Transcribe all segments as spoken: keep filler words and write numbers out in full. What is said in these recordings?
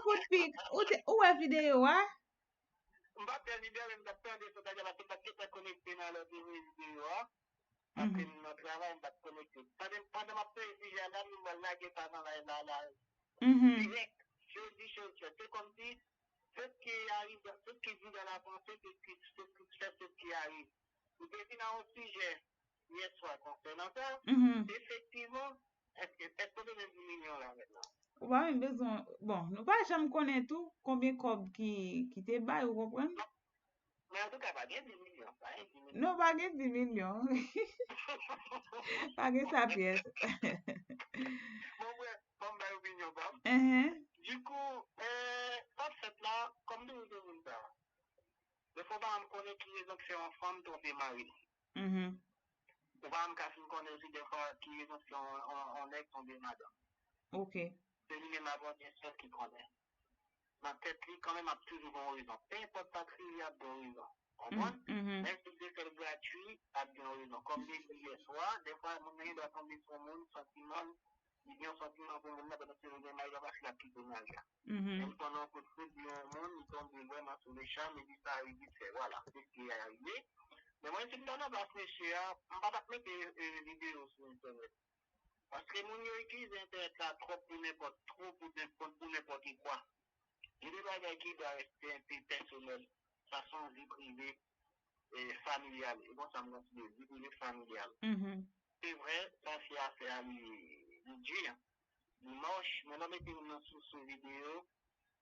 Kout pik, ou te, ou wè videyo a? M pa t fè videyo, men m t ap tande, sètadi paske m pa t gentan konekte nan lè de videyo a. Paske m nan travay, m pa t konekte. Pandan, pandan m ap fè sijè a la, m pral lage pa nan live la, la. Dirèk, je dis chose faite. Se kòmsi, c'est ce qui arrive, c'est ce qui dit dans la pensée, c'est ce qui, c'est ce qui fait, c'est ce qui arrive. M te vin a yon sijè yè swa konsènan sa. Efektivman, èske, èske w te gen di milyon la mentnan? Ou pa menm bezwen, bon, nou pa janm konnen tou konbyen kòb ki, ki te bay, ou konprann? Men antouka, pa gen di milyon, pa gen di milyon. Non, pa gen di milyon. Pa gen sa pyès. Bon, brèf, fò m bay opinyon pa m. Dikou, eh, sa k fèt la, kòm nou te moun sa. Defwa, pa m konnen ki rezon k fè yon fanm twonpe mari l. Ou pa m ka fin konnen osi defwa ki rezon k fè yon, yon, yon nèg twonpe madanm. Ok. Se li menm avè yon sèl ki konnen. Nan tèt li, kanmenm, ap toujou gen yon rezon. Pe enpòt sa k rive, ap gen yon rezon. Konprann? Menm si se fè l gratui, ap gen yon rezon. Kòm m te di yè swa, defwa, moun nan gen dwa tonbe sou yon moun, santiman, li gen yon santiman pou moun nan, pandan se li gen mari la, paske l ap kite mari a. Menm pandan yon kout foud, li yon moun, li tonbe vrèman sou le charm, epi sa rive vit fè. Vwala, se sa ki rive. Men mwen, si m ta nan plas mesye a, m pa t ap mete, eh, videyo sou entènèt. Paske moun yo itilize entènèt la twòp pou nenpòt, twòp pou nenpòt, pou nenpòt kwa. Gen de bagay ki dwe rete enpe pèsonèl. Sa se yon vi prive, eh, familyal. E konsa m konsidere, vi prive familyal. Se vre, sa fi a fè a, li, li di, li mòch, men lè w mete moun nan sou, sou videyo,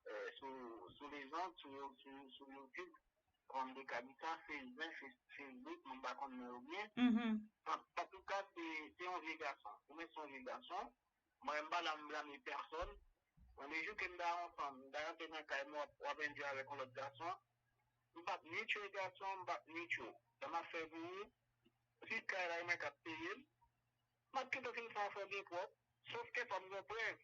eh, sou, sou lezon, sou, sou, sou YouTube, kòm de ka di sa, Facebook, Facebook, mwen pa konn non yo byen. An, antouka, se, se yon vye gason. Ou men se yon vye gason. Mwen, m pa la, m blame pèsòn. Mwen, le jou ke m ta yon fanm, m ta rantre nan kay mwen, w ap, w ap enjoy avèk yon lòt gason. M p ap ni tchwe gason, m p ap ni tchwe w. Sa m ap fè pou ou, si kay la, e mwen k ap peye l, m ap kite w fin fè afè w byen pwòp. Sof ke fò m gen prèv.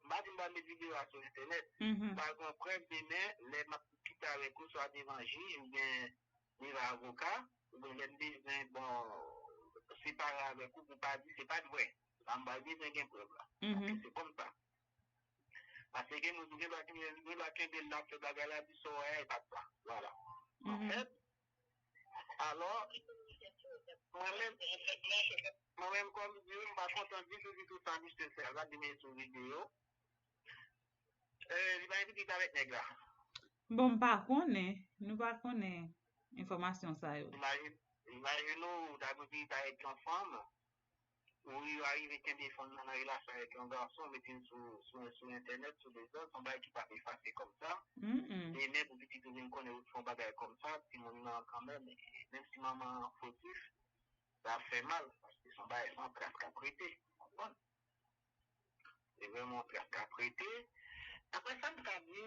M pa di m pral met videyo a sou entènèt. M pral gen prèv demen, lè m ap kite avèk ou, swa devan jij oubyen devan avoka, oubyen lè m bezwen, bon, separe avèk ou pou pa di se pa t vre. La, m pral bezwen gen prèv la. Paske se kòm sa. Paske gen moun ki gen dwa kenbe, gen dwa kenbe l la, fè bagay la, di sa w wè a, e pa t sa. Vwala. Anfèt, alò, mwen menm, mwen menm, kòm di, m pa kontan ditou, ditou sa misye fè a. Gade men sou videyo. Eh, li pa gen pitit avèk nèg la. Bon, m pa konnen. Nou pa konnen enfòmasyon sa yo. Imajine, imajine w, w ta gen pitit avèk yon fanm, ou yo arive kenbe fanm nan nan relasyon avèk yon gason, mete l sou, sou, sou entènèt, sou lezon, se yon bagay ki p ap efase kòm sa. Demen pou pitit ou vin konnen ou te fè yon bagay kòm sa, timoun nan kanmenm, menm si manman an fotif, sa ap fè mal, paske se yon bagay, se yon tras k ap rete, w konprann? Se vrèman yon tras k ap rete. Apre sa, m ka di,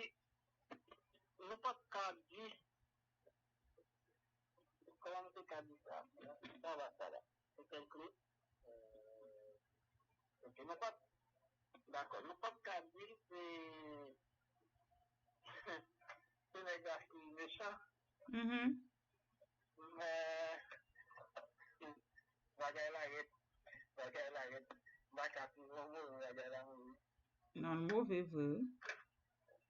nou p ap ka di, kòman m te ka di sa? Sa va, sa va. Se kèlke, euh, ok, nou p ap, dakò, nou p ap ka di se, se nèg la ki mechan. Men, bagay la rèd, bagay la rèd. M pa ka di non, men bagay la move. Non, l move vre, wi.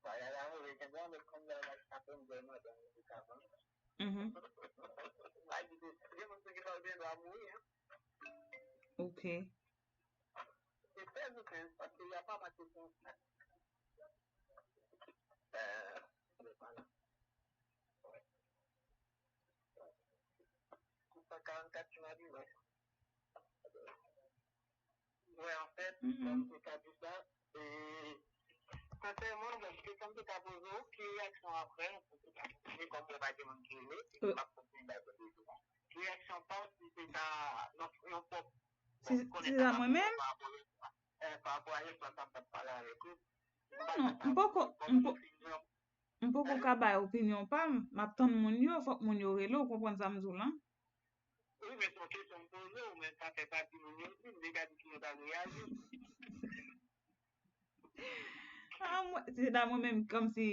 Bagay la move, gen dwa met konn bagay la ki ka fè m bèl madanm medikaman. Bay di de, gen moun ki pa gen dwa mouri, hein. Ok. Se trè diferan, paske y a pa manke kontak. Euh, Kou san karannkat ti mabiman. Mwen, anfèt, kòm se sa di sa, e, sensèman, bon, kesyon m te ka poze w, ki reyaksyon w ap fè, ou te ka poze, kòm mwen pa gen moun ki rele, e m ap kontinye bay kote tou. Ki reyaksyon pa w si se ta, nan yon pwòp, si, bon, si se ta mwen menm? Pa rapò, eh, pa rapò a yè swa sa m t ap pale avèk ou. Non, non, m poko, m po-, m poko ka bay opinyon pa m, m ap tann moun yo, fòk moun yo rele, w konprann sa m di w lan? Wi, men se yon kesyon m poze w, men sa fè pati moun yo di, m deja di ki yo t al reyaji. Ah, mwen, se ta mwen menm, kòmsi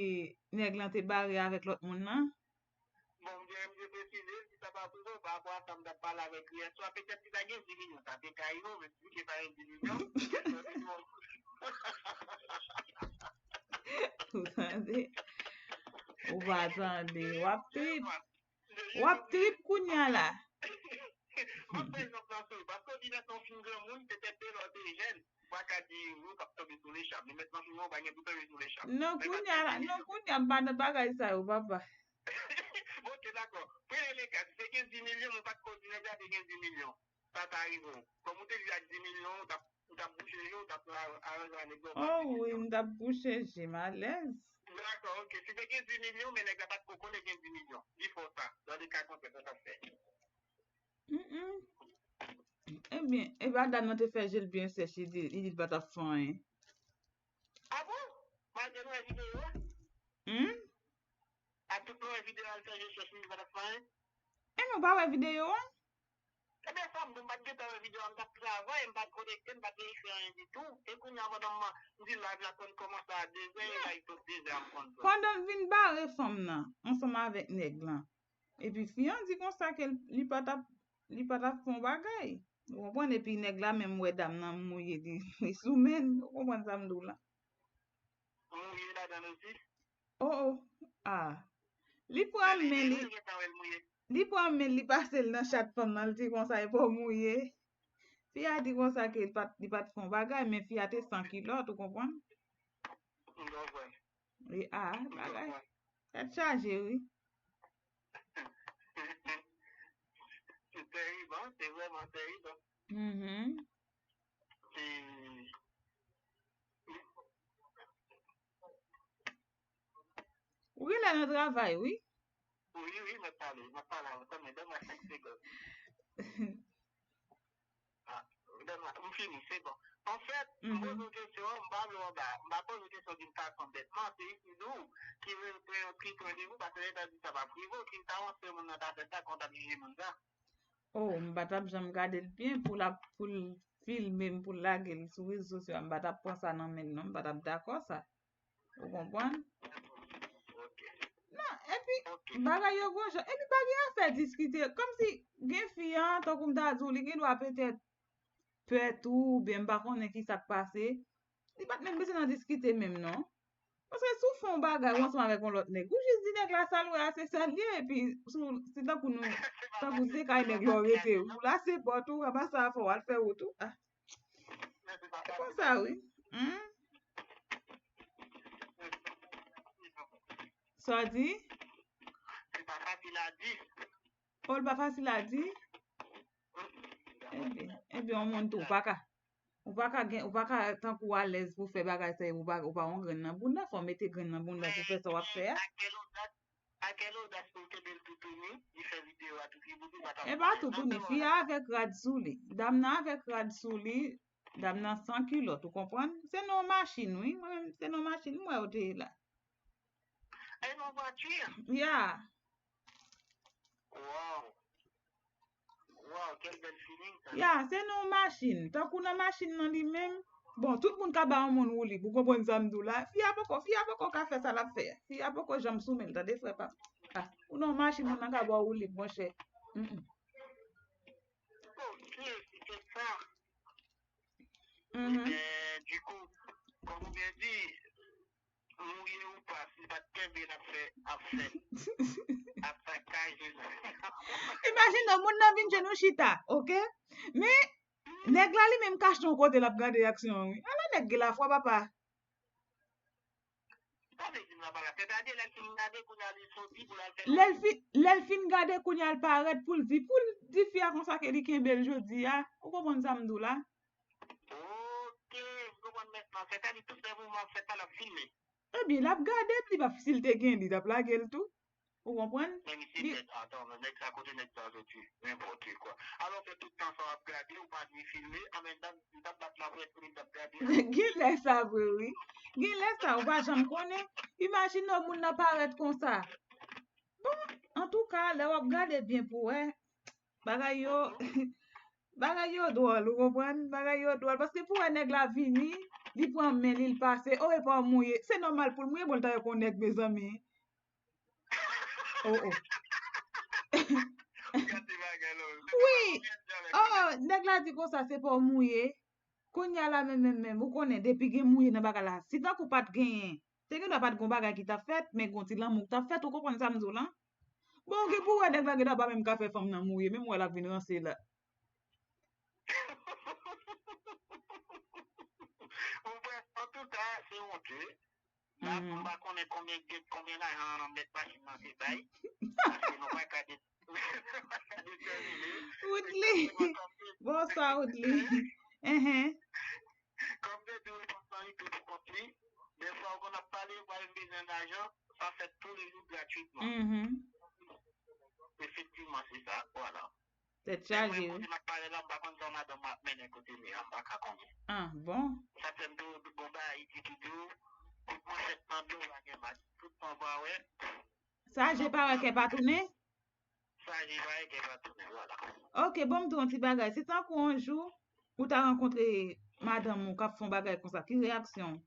nèg lan te bare avèk lòt moun nan. Bon, m gen, m gen presize, si sa pa pou ou, pa rapò a sa m t ap pale avèk li yè swa, petèt si ta gen di milyon, sa te ka rive, men si li pa gen di milyon, petèt li bon. Ou tande? Ou pa tande. W ap trip. W ap trip kounye a la. M ap fè egzanp lan sou ou. Paske w di lè sa w fin granmoun, petèt te lè w te jèn, ou pa ka di wi, w t ap tonbe sou lechab. Men mentnan fini, w pa gen pou tonbe sou lechab. Non, kounye a la, non, kounye a m pa nan bagay sa yo, papa. Ok, dakò. Premye le ka, si te gen dis milyon, mwen pa t ko di nèg la te gen dis milyon. Sa ta rive w. Kòm ou te di ak dis milyon, ou t ap ou t ap bouche je w, ou t ap aranje avèk nèg la, ou pa Oh wi, m t ap bouche je m alèz. Dakò, ok. Si te gen dis milyon, men nèg la pa t ko konnen gen dis milyon. Li fè w sa. Dans le cas contraire, sa t ap fè. Mm-mm. Ebyen, e pa dam nan te fè je l byen sèch, li di, li di l pa t ap fè anyen. Ah bon? Malgre nou wè videyo a? Hmm? A tout nou wè videyo a, l fè je sèch, li di l pa t ap fè anyen? Ebyen, ou pa wè videyo a? Ebyen, sa m di, m pa t gentan wè videyo a, m t ap travay, m pa t konekte, m pa t gentan fè anyen ditou. E kounye a, pandan m, m di live la konn kòmanse a dezè, e bay sot dezè a m konn pran. Pandan l vin bare fanm nan, ansanm avèk nèg lan. Epi fi an di konsa ke l- li pa t ap, li pa t ap fè yon bagay. Ou konprann? Epi nèg la menm wè dam nan mouye, li, li sou men l. Ou konprann sa m di w la? Mouye ladan l osi? Oh, oh. Ah. Li pran men li, li pran men li pase l nan chat fanm nan, li di konsa e pa w mouye. Fi a di konsa ke li pa t, li pa t fè yon bagay, men fi a te san kilòt, ou konprann? E a, bagay. Tèt chaje, wi. Se terib, hein? Se vrèman terib. Mhm. Se Ou genlè nan travay, wi. Wi, wi, m ap pale, m ap pale avè w, men ban mwen senk segonn. Ah, ban mwen, m fini, se bon. Anfèt, m poze w kesyon an, m pa vle w anba, m pa poze w kesyon d'une façon bête. Non, se Isidou ki re- pre- ki pran de vou, paske lè ta di sa pa prive, ki ta wè se moun nan ta fè sa, kon ta jije moun sa. Oh, m pa t ap janm gade l byen pou l ap, pou l filme m, pou l lage l sou rezo sosyo a, m pa t ap pran sa nan men l non, m pa t ap dakò sa. Ou konprann? Non, epi bagay yo gon jan, epi pa gen afè diskite, kòmsi gen fi an, tankou m ta di w, li gen dwa petèt pè tou, oubyen m pa konnen ki sa k pase. Li pa t menm bezwen nan diskite menm non. Paske si w fè yon bagay ou ansanm avèk yon lòt nèg, ou jis di nèg la sa l wè a se sa l ye, epi si w- se tankou nou, tankou se kay nèg la w rete, ou lase pòt ou, ranmase afè w, al fè wout ou. Ah. Se konsa wi. Hmm? Sa w di? Se pa fasil a di. Oh, l pa fasil a di? Ebyen, ebyen, yon moun tou, ou pa ka, ou pa ka gen, ou pa ka tankou alèz pou fè bagay sa yo, ou pa, ou pa yon grenn nan bounda, fò w mete grenn nan bounda pou fè sa w ap fè a. A kèl odas, a kèl odas pou l kenbe l toutouni, li fè videyo a tou li bouti, pa ta E pa toutouni, fi a avèk rad sou li. Dam nan avèk rad sou li, dam nan san kilòt, ou konprann? Se nan yon machin, wi. Mwen menm, se nan yon machin, m wè yo te ye la. E nan vwati? Ya. Wow. Wow, quel bel feeling sa. Ya, se nan yon machin. Tankou nan machin nan li menm. Bon, tout moun ka ba yon moun woulib. Ou konprann sa m di w la? Fi a poko, fi a poko ka fè sa l ap fè a. Fi a poko janm sou men l, tande frè pa m. Ah, ou nan yon machin, moun nan ka ba w woulib, monchè. Mm, mm. Ok, se te sa. Mhm. Men, dikou, kòm ou byen di, mouye ou pa, si l pa t kenbe l ap fè, ap fè, ap fè kay Jezi. Imajine w, moun nan vin jwenn ou chita, ok? Men, nèg la li menm kache yon kote l ap gade aksyon an, wi. Ala nèg gen lafwa, papa. Sa vle di m la pa la. Sètadi, lè l fin gade, kounye a li soti pou l al fè Lè l fi- lè l fin gade, kounye a l parèt pou l di, pou l di fi a konsa ke li kenbe l jodi a. Ou konprann sa m di w la? Ok, m konprann mentnan. Sètadi, tout lè moman ap fèt la, l ap filme. Ebyen, l ap gade, li p ap, si l te gen li, l ap lage l tou. Ou konprann? Men misye tèt, atann, men nèg sa, kote nèg sa soti? Nenpòt kwa. Alò ke tout tan sa w ap gade, ou pa ni filme, an menm tan, li t ap bat laprès pou li t ap gade. Gen lè sa vre, wi. Gen lè sa, ou pa janm konnen. Imajine w, moun nan parèt konsa. Bon, antouka, lè w ap gade byen pou wè, bagay yo, bagay yo dwòl, ou konprann? Bagay yo dwòl, paske pou wè nèg la vini, li pran men li, l pase, oh, e pa w mouye. Se nòmal pou l mouye, bon, l ta yon nèg, mezanmi. Oh, oh. Gade bagay la. Wi. Oh, oh, nèg la di konsa, se pa w mouye. Kounye a la, menm, menm, menm, ou konnen, depi gen mouye nan bagay la, si tankou pa t genyen, Te gen dwa pa t gon bagay ki t ap fèt, men gon ti lanmou k t ap fèt, ou konprann sa m di w lan? Bon, ou gen pou wè nèg la gen dwa pa menm ka fè fanm nan mouri, menm wè l ap vin ranse la. Bon, bref, antouka, se wont, wi. La, m pa konnen konbyen, konbyen lajan mèt machin nan te bay. Paske nou pa ka de-, nou pa ka detèmine. Woodly. Bonswa, Woodly. Enhen. Kòm te di w, li pa san ide pou kont li. Dèfwa, ou konn ap pale, ou pa menm bezwen lajan. Sa fèt toulejou gratwitman. Mhm. Efektivman, se sa. Vwala. Tèt chaje, wi. Kote m ap pale la, m pa konn jan madanm mwen ap mennen kote li a, m pa ka konnen. Ah, bon. Sa fè m di w, bon bagay, di ki di w, kout manchèt nan do, pa gen match. Tout tan pa wè. Sa je pa wè kè pa tounen? Sa je pa wè kè pa tounen, vwala. Ok, bon, m di w yon ti bagay. Si tankou yon jou, ou ta rankontre madanm ou k ap fè yon bagay konsa, ki reyaksyon w?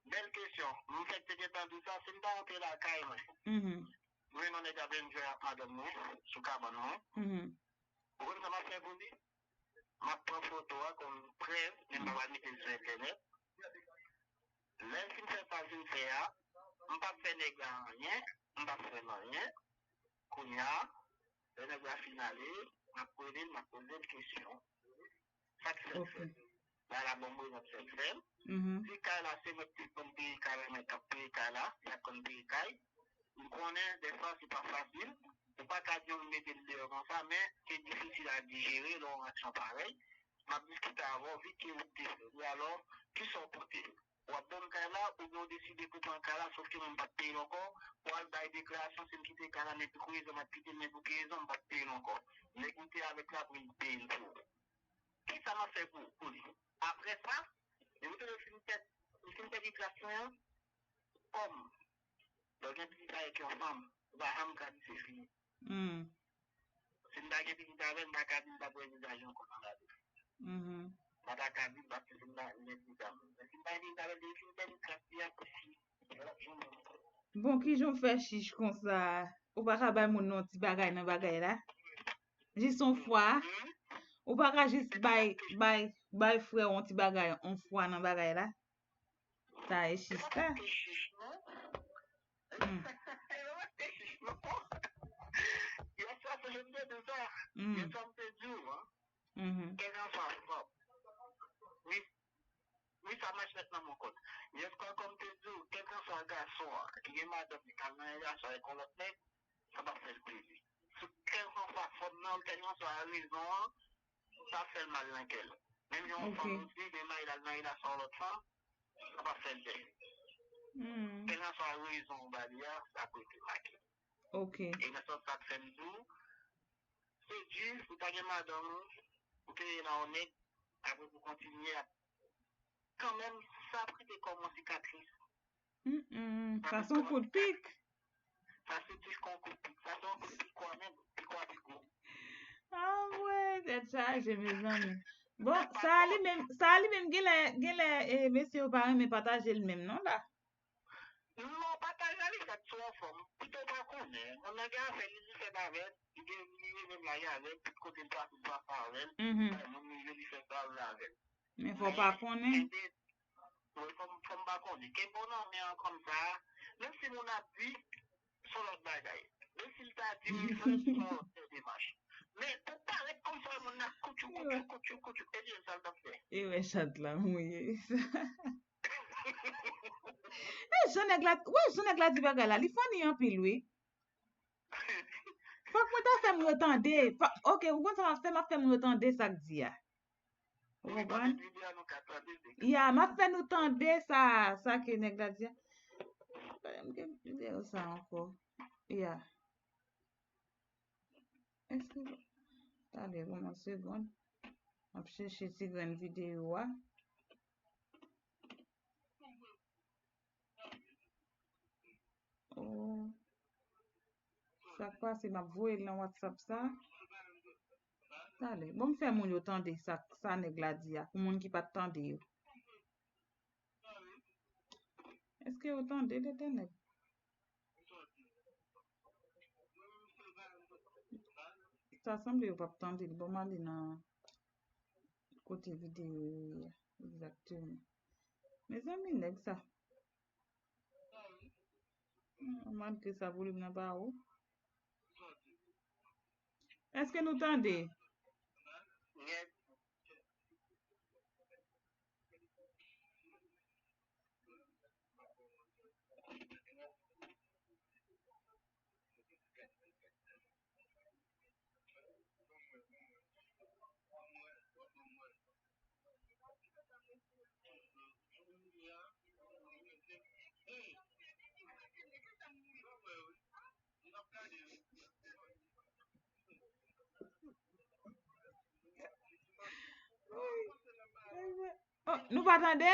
Bèl kesyon. M fèk te gentan di w sa, si m ta rantre lakay mwen. Mhm. Mwen nan nèg ap enjoy ak madanm mwen, sou kabann mwen. Mhm. Ou konn sa m ap fè pou li? M ap pran foto a kòm prèv, men m pa pral mete l sou entènèt. Lè l fin fè sa l fin fè a, m p ap fè nèg la anyen, m p ap fè l anyen. Kounye a, lè nèg la fin ale, m ap rele l, m ap poze l kesyon. Sa k fè l fè l? Ba la bon mwen ap fè l fè l. Si kay la se mwen ki te konn peye kay la, mwen k ap peye kay la, y ap konn peye kay. M konnen dèfwa se pa fasil. Ou pa ka di yon moun mete l deyò konsa, men se difisil a dijere lè yon aksyon parèy. M ap diskite avè w, vit ke ou te fè li. Alò, kisa w pote? W ap ban m kay la, oubyen w deside pou pran kay la, sòf ke mwen m pa t peye l ankò, w al bay deklarasyon si m kite kay la, men pou ki rezon m ap kite l, men pou ki rezon m pa t peye l ankò. Nèg ou te avèk la pou l peye l pou ou. Kisa m ap fè pou, pou li? Apre sa, lè ou te fin fè, ou fin fè deklarasyon an, kòm lè w gen pitit avèk yon fanm, ou pa janm ka di se fini. Hmm. Si m ta gen pitit avè l, m pa ka di m t ap wè vizaj li ankò nan lari. Mhm. M pa ta ka di l paske si m ta gen pitit avè l. Men si m pa gen pitit avè l, depi m pèdi kras li a, l ap janm wè m ankò. Bon, kijan w fè chich konsa? Ou pa ka bay moun nan yon ti bagay nan bagay la? Jis yon fwa. Mhm. Ou pa ka jis bay, bay, bay frè w yon ti bagay, yon fwa nan bagay la? Sa e chich la. Hmm. Yè swa se jodi m te di w sa. Hmm. Yè swa m te di w, an. Mhm. Kèlkanswa fanm. Wi. Wi, sa mach nèt nan mon kont. Yè swa kòm m te di w, kèlkanswa gason an ki gen madanm li k al nan yon relasyon avèk yon lòt nèg, sa p ap fè l plezi. Sou kèlkanswa fanm nan, kèlkanswa rezon an, sa fè l mal nan kè l. Menm jan yon fanm osi, gen mari l al nan relasyon yon lòt fanm, sa pa fè l byen. Hmm. Kèlkanswa rezon w ba li a, sa pou rete make. Ok. E nan sans sa k fè m di w, se di, ou ta gen madanm ou, ou te nan yon nèg, apre pou kontinye ap, kanmenm, sa ap rete kòm yon sikatris. Mm, mm. Sa se yon kout pik. Sa se plis ke yon kout pik. Sa se yon kout pik kwa menm. Pik kwa pi gwo. Anmwey, tèt chaje, mezanmi. Bon, sa a li menm, sa a li menm, genlè, genlè, e, mesye yo pa renmen pataje l menm, non, la. Non, pataje a li fèt sou yon fòm. Pito pa konnen. Yon nèg gen afè li, li fèt avè l. Li gen, li gen menm laj avè l. Tout kote l pase, l pase avè l. Mhm. Bay moun li ye, li fè sa l vle avè l. Men fò w pa konnen. Wi, fò m, fò m pa konnen. Kenbe w nan men an kòmsa, menm si moun ap di, se yon lòt bagay. Men si l ta di, m fè, se yon lòt demach. Men pou parèt kòmsa, moun nan koutchou, koutchou, koutchou, koutchou, ebyen, sa l t ap fè. E wè chat la, mouye. E jan nèg la, wè jan nèg la di bagay la, li funny anpil, wi. Fòk mwen ta fè m retande. Fò, ok, ou konn sa m ap fè? M ap fè m retande sa k di a. Ou konprann? Ya, m ap fè nou tande sa, sa ke nèg la di a. Fòk m gen videyo sa ankò. Ya. Èske, tande, ban m yon segonn. M ap chèche ti grenn videyo a. Oh. Sa k pase, m ap voye l nan WhatsApp sa. Talè. Bon, m fè moun yo tande sa, sa nèg la di a, pou moun ki pa t tande yo. Èske yo tande, Letènèl? Sa sanble yo p ap tande l. Bon, m ale nan kote videyo yo ye a, egzakteman. Mezanmi, nèg sa. Malgre sa, volim nan pa wo. Èske nou tande? Oh, nou pa tande?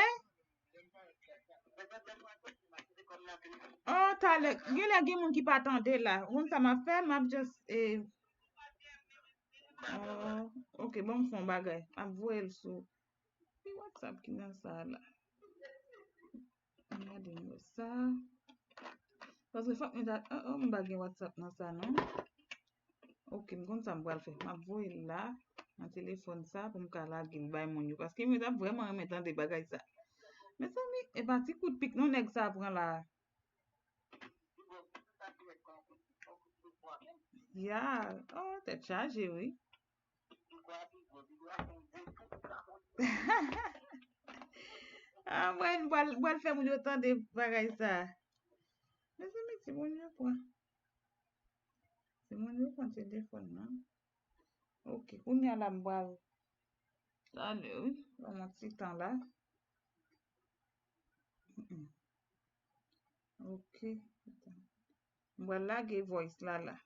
Oh, talè, genlè gen moun ki pa tande la. Ou konn sa m ap fè? M ap just, eh, oh, ok, bon, m fè yon bagay. M ap voye l sou. Ki WhatsApp ki nan sa la? Ann gade m wè sa. Paske fòk mwen ta, oh, oh, m pa gen WhatsApp nan sa, non. Ok, m konn sa m pral fè. M ap voye l la, nan telefòn sa, pou m ka lage l bay moun yo. Paske mwen t ap vrèman renmen tande bagay sa. Mezanmi, e pa ti kout pik non nèg sa pran la. Ya, oh, tèt chaje, wi. Ah, mwen, m pral, m pral fè moun yo tande bagay sa. Mezanmi, timoun yo pran. Timoun yo pran telefòn nan. Ok, kounye a la m pral. Talè, wi. Ban m yon ti tan la. Mm-mm. Ok. M pral lage voice la la.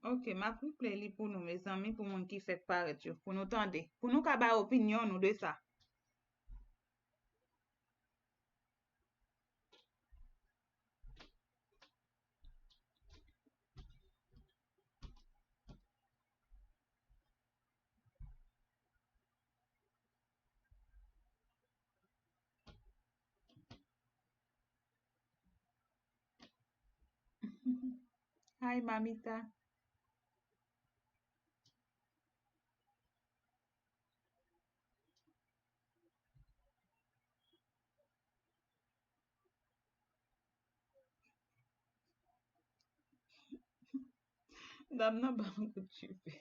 Ok, m ap replay li pou nou, mezanmi, pou moun ki fèk parèt yo, pou nou tande, pou nou ka bay opinyon nou de sa. Hi, Mamita. Dam nan ban m kout chife.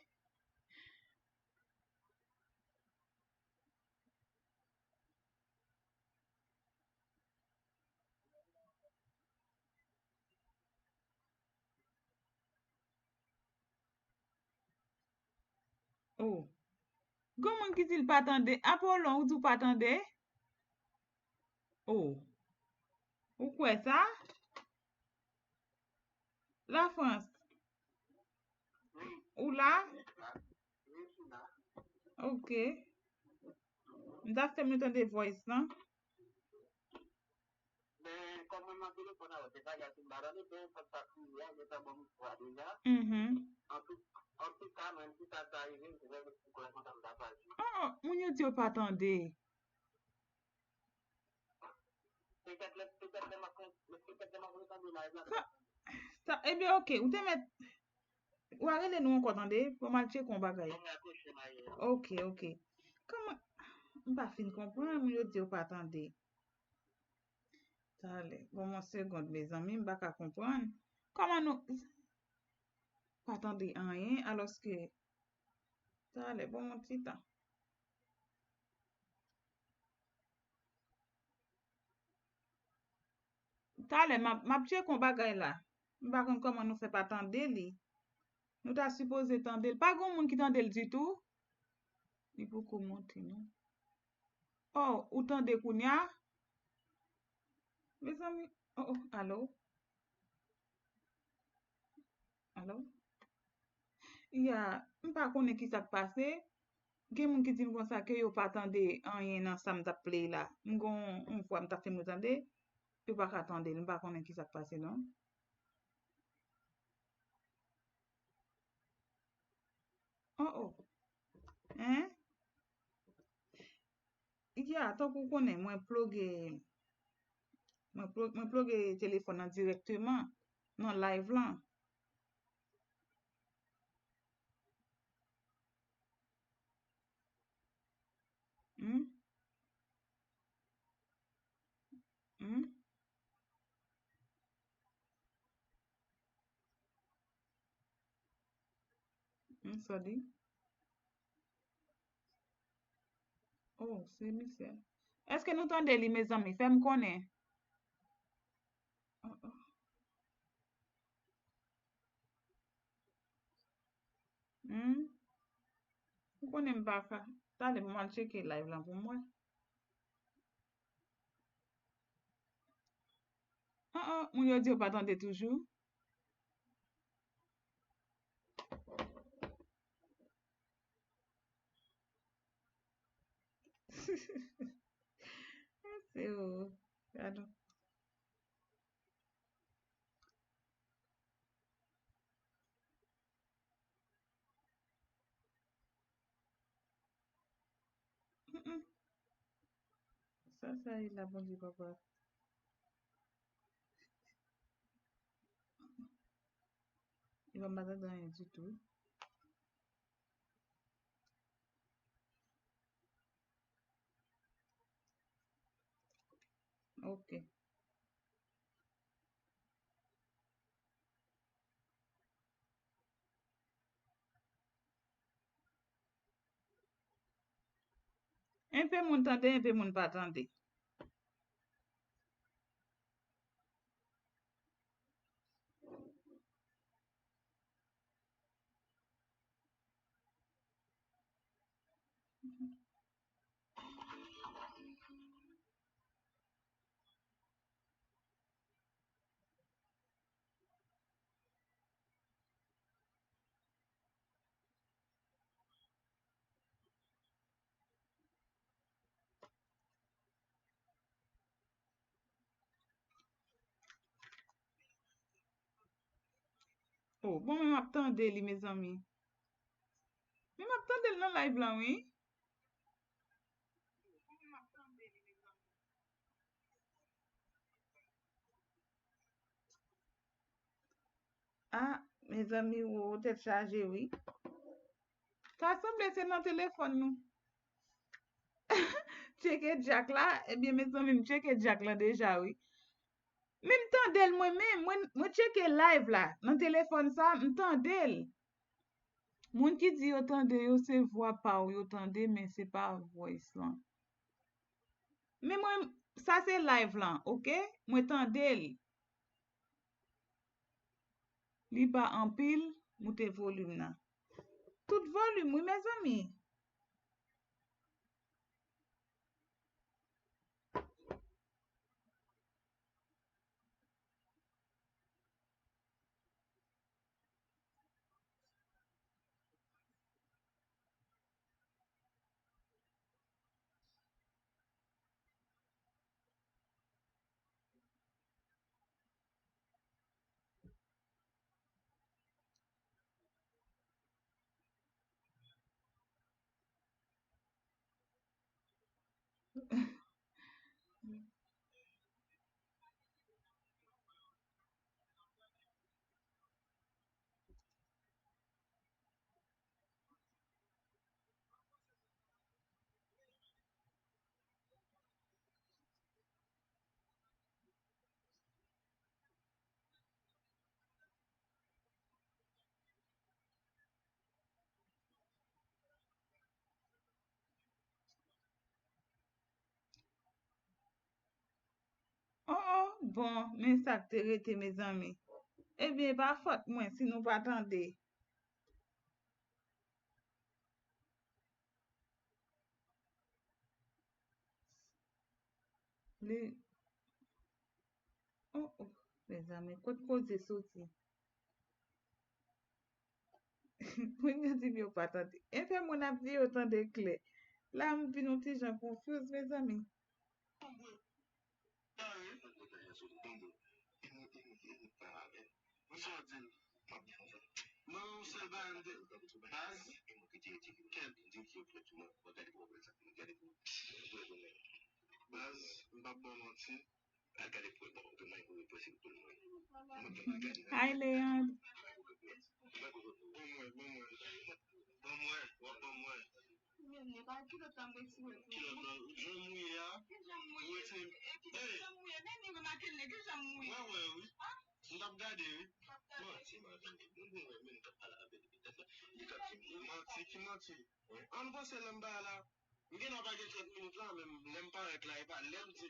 Oh. Gon moun ki di l pa tande. Apolon, ou di w pa tande? Oh. Ou kwè sa? Lafrans. Ou la? Ok. M ta fè m tande voice lan. Men kòm mwen nan telefòn avè w, se bagay ki m pa tande, men fòk sa kriye a, yo ta ban m vwa deja. Mhm. Antou, antouka, menm si sa ta rive, m te wè se kòman sa m ta pral jwe. Oh, moun yo di yo pa tande. Petèt lè, petèt lè m ap, petèt lè m ap retande live la. Sa, ebyen, ok, ou te mèt, ou a rele nou ankò, tande? Pou m al tcheke yon bagay. Ban m raproche m a ye a. Ok, ok. Kòman, m pa fin konprann, moun yo di yo pa tande. Talè, ban m yon segond, mezanmi, m pa ka konprann. Kòman nou pa tande anyen, alòske, talè, ban m yon ti tan. Talè, m ap, m ap tcheke yon bagay la. M pa konn kòman nou fè pa tande li. Nou ta sipoze tande l. Pa gen moun ki tande l ditou. Li poko monte, non. Oh, ou tande kounye a? Mezanmi, oh, oh, alo? Alo? Ya, m pa konnen ki sa k pase. Gen moun ki di m konsa ke yo pa tande anyen nan sa m t ap play la. M gon yon vwa m t ap fè m tande, yo pa ka tande l. M pa konnen ki sa k pase non. Oh, oh. Hein? Ya, tankou w konnen, mwen ploge, mwen plo-, mwen ploge telefòn nan dirèkteman nan live lan. Hmm? Hmm? Hmm, sa di? Oh, se misye. Èske nou tande li, mezanmi? Fè m konnen. Oh, oh. Hmm? Ou konnen m pa ka. Talè, m al tcheke live lan pou m wè. Ah, ah, moun yo di yo pa tande toujou. Se ou. Gad. Mm, mm. Sa, sa e la, Bondye papa. Li pa m pa tande anyen ditou. Ok. Enpe moun tande, enpe moun pa tande. Oh, bon, men m ap tande li, mezanmi. Men m ap tande l nan live lan, wi. Ah, mezanmi, wo, tèt chaje, wi. Ta sanble se nan telefòn nou. Tcheke Jack la, ebyen, mezanmi, m tcheke Jack la deja, wi. Men m tande l mwen menm, mwen, mwen tcheke live la, nan telefòn sa, m tande l. Moun ki di yo tande yo, se vwa pa w yo tande, men se pa voice lan. Men mwen, sa se live lan, ok? Mwen tande l. Li ba anpil, moute volim nan. Tout volim, wi, mezanmi. Bon, men sa k te rete, mezanmi. Ebyen, e pa fòt mwen si nou pa tande. Li, oh, oh, mezanmi, kot koze soti? Moun yo di m yo pa tande. Enfè, moun ap di yo tande klè. La, m vin yon ti jan confuse, mezanmi. Mwen se yon di l. Mwen yon sèl bagay m te baz. Kèt. Baz, m p ap ba w manti. Hi, Leandre. Ban mwen, ban mwen. Ban mwen, w ap ban mwen. Kilòt la, kilòt la, kilòt la, jan mouye a. Mwen se, hey. Mwen wè, wi. M t ap gade, wi. Manti, manti. M gon wè, men m t ap pale avè l depi tèt la. Li t ap di m manti, ki manti? An, m panse lè m ba la. M gen nan pa gen trant minit la, men lè m parèt la, e pa lè m di.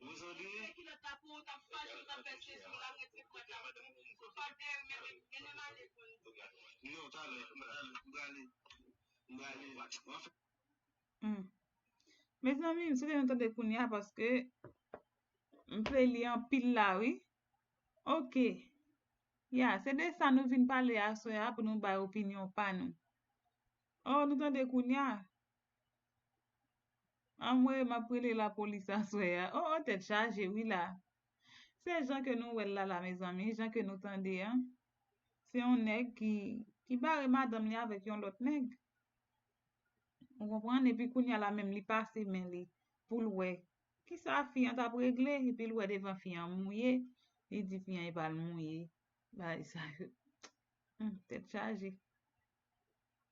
Ou santi? Non, talè, talè, m prale, m prale. Mezanmi, m swete nou tande kounye a paske m play li anpil la, wi. Ok. Ya, se de sa nou vin pale aswè a pou nou bay opinyon pa nou. Oh, nou tande kounye a? Anmwey, m ap rele lapolis aswè a. Oh, oh, tèt chaje, wi la. Se jan ke nou wè l la, la, mezanmi, jan ke nou tande a. Se yon nèg ki, ki bare madanm li avèk yon lòt nèg. Ou konprann? Epi kounye a la menm, li pase men li pou l wè kisa fi an t ap regle, epi l wè devan fi an mouye, li di fi an e pa l mouye. Bagay sa yo. Hmm, tèt chaje.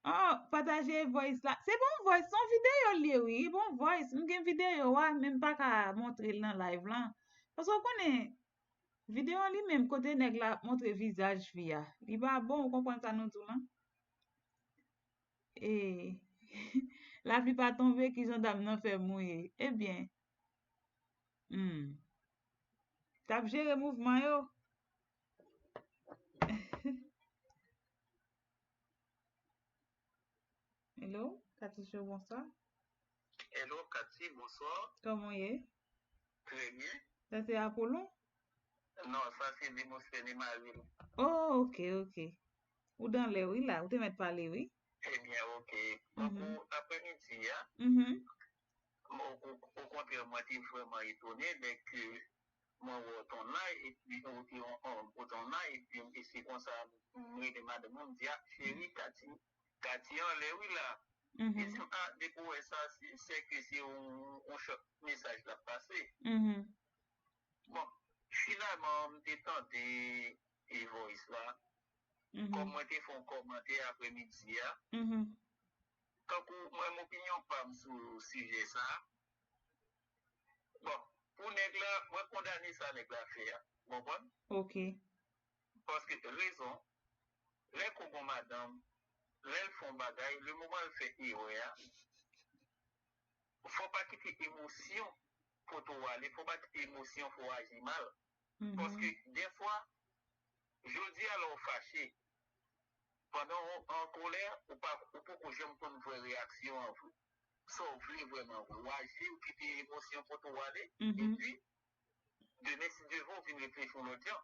Oh, pataje voice la. Se pa yon voice, se yon videyo l ye, wi. E pa yon voice. M gen videyo a, men m pa ka montre l nan live lan. Paske w konnen, videyo an li menm, kote nèg la ap montre vizaj fi a. Li pa bon, ou konprann sa nou di w lan? E, lapli pa tonbe, ki jan dam nan fè mouye? Ebyen, hmm. T ap jere mouvman yo. Hello, Cathy Show, bonswa. Hello, Cathy, bonswa. Kòman w ye? Trè byen. Sa se Apollon? Non, sa se Demosthène e mari l. Oh, ok, ok. Ou dan lè, wi, la. Ou te mèt pale, wi. Ebyen, ok. Donk, mhm, pou aprèmidi a, mhm, o, o, okontrè, mwen te vrèman etone lè ke mwen wè w t online, epi ou te on, on, ou t online, epi, e se konsa, m rele madanm mwen, m di, "Ah, cheri, Cathy, Cathy anlè, wi, la." Mhm. Li di m, "Ah, depi w wè sa, se, se ke se yon, yon chòt mesaj l ap pase." Mhm. Bon, finalman, m te tande e voice la. Mhm. Kòm mwen te fè yon kòmantè aprèmidi a. Mhm. Tankou mwen, m opinyon pa m sou sijè sa. Bon, pou nèg la, mwen kondane sa nèg la fè a. Ou konprann? Ok. Paske rezon, lè ko gon madanm, lè l fè yon bagay, le moman l fè erè a, fò w pa kite emosyon pote w ale, fò w pa kite emosyon fè w aji mal. Mhm. Paske dèfwa, jodi a lè w fache, pandan w an kolè, ou pa, ou poko janm konn vrè reyaksyon an vre. Sa w vle vrèman vre. W aji, ou kite emosyon pote w ale, mhm, epi, demen, si Dye vle, w vin reflechi yon lòt jan.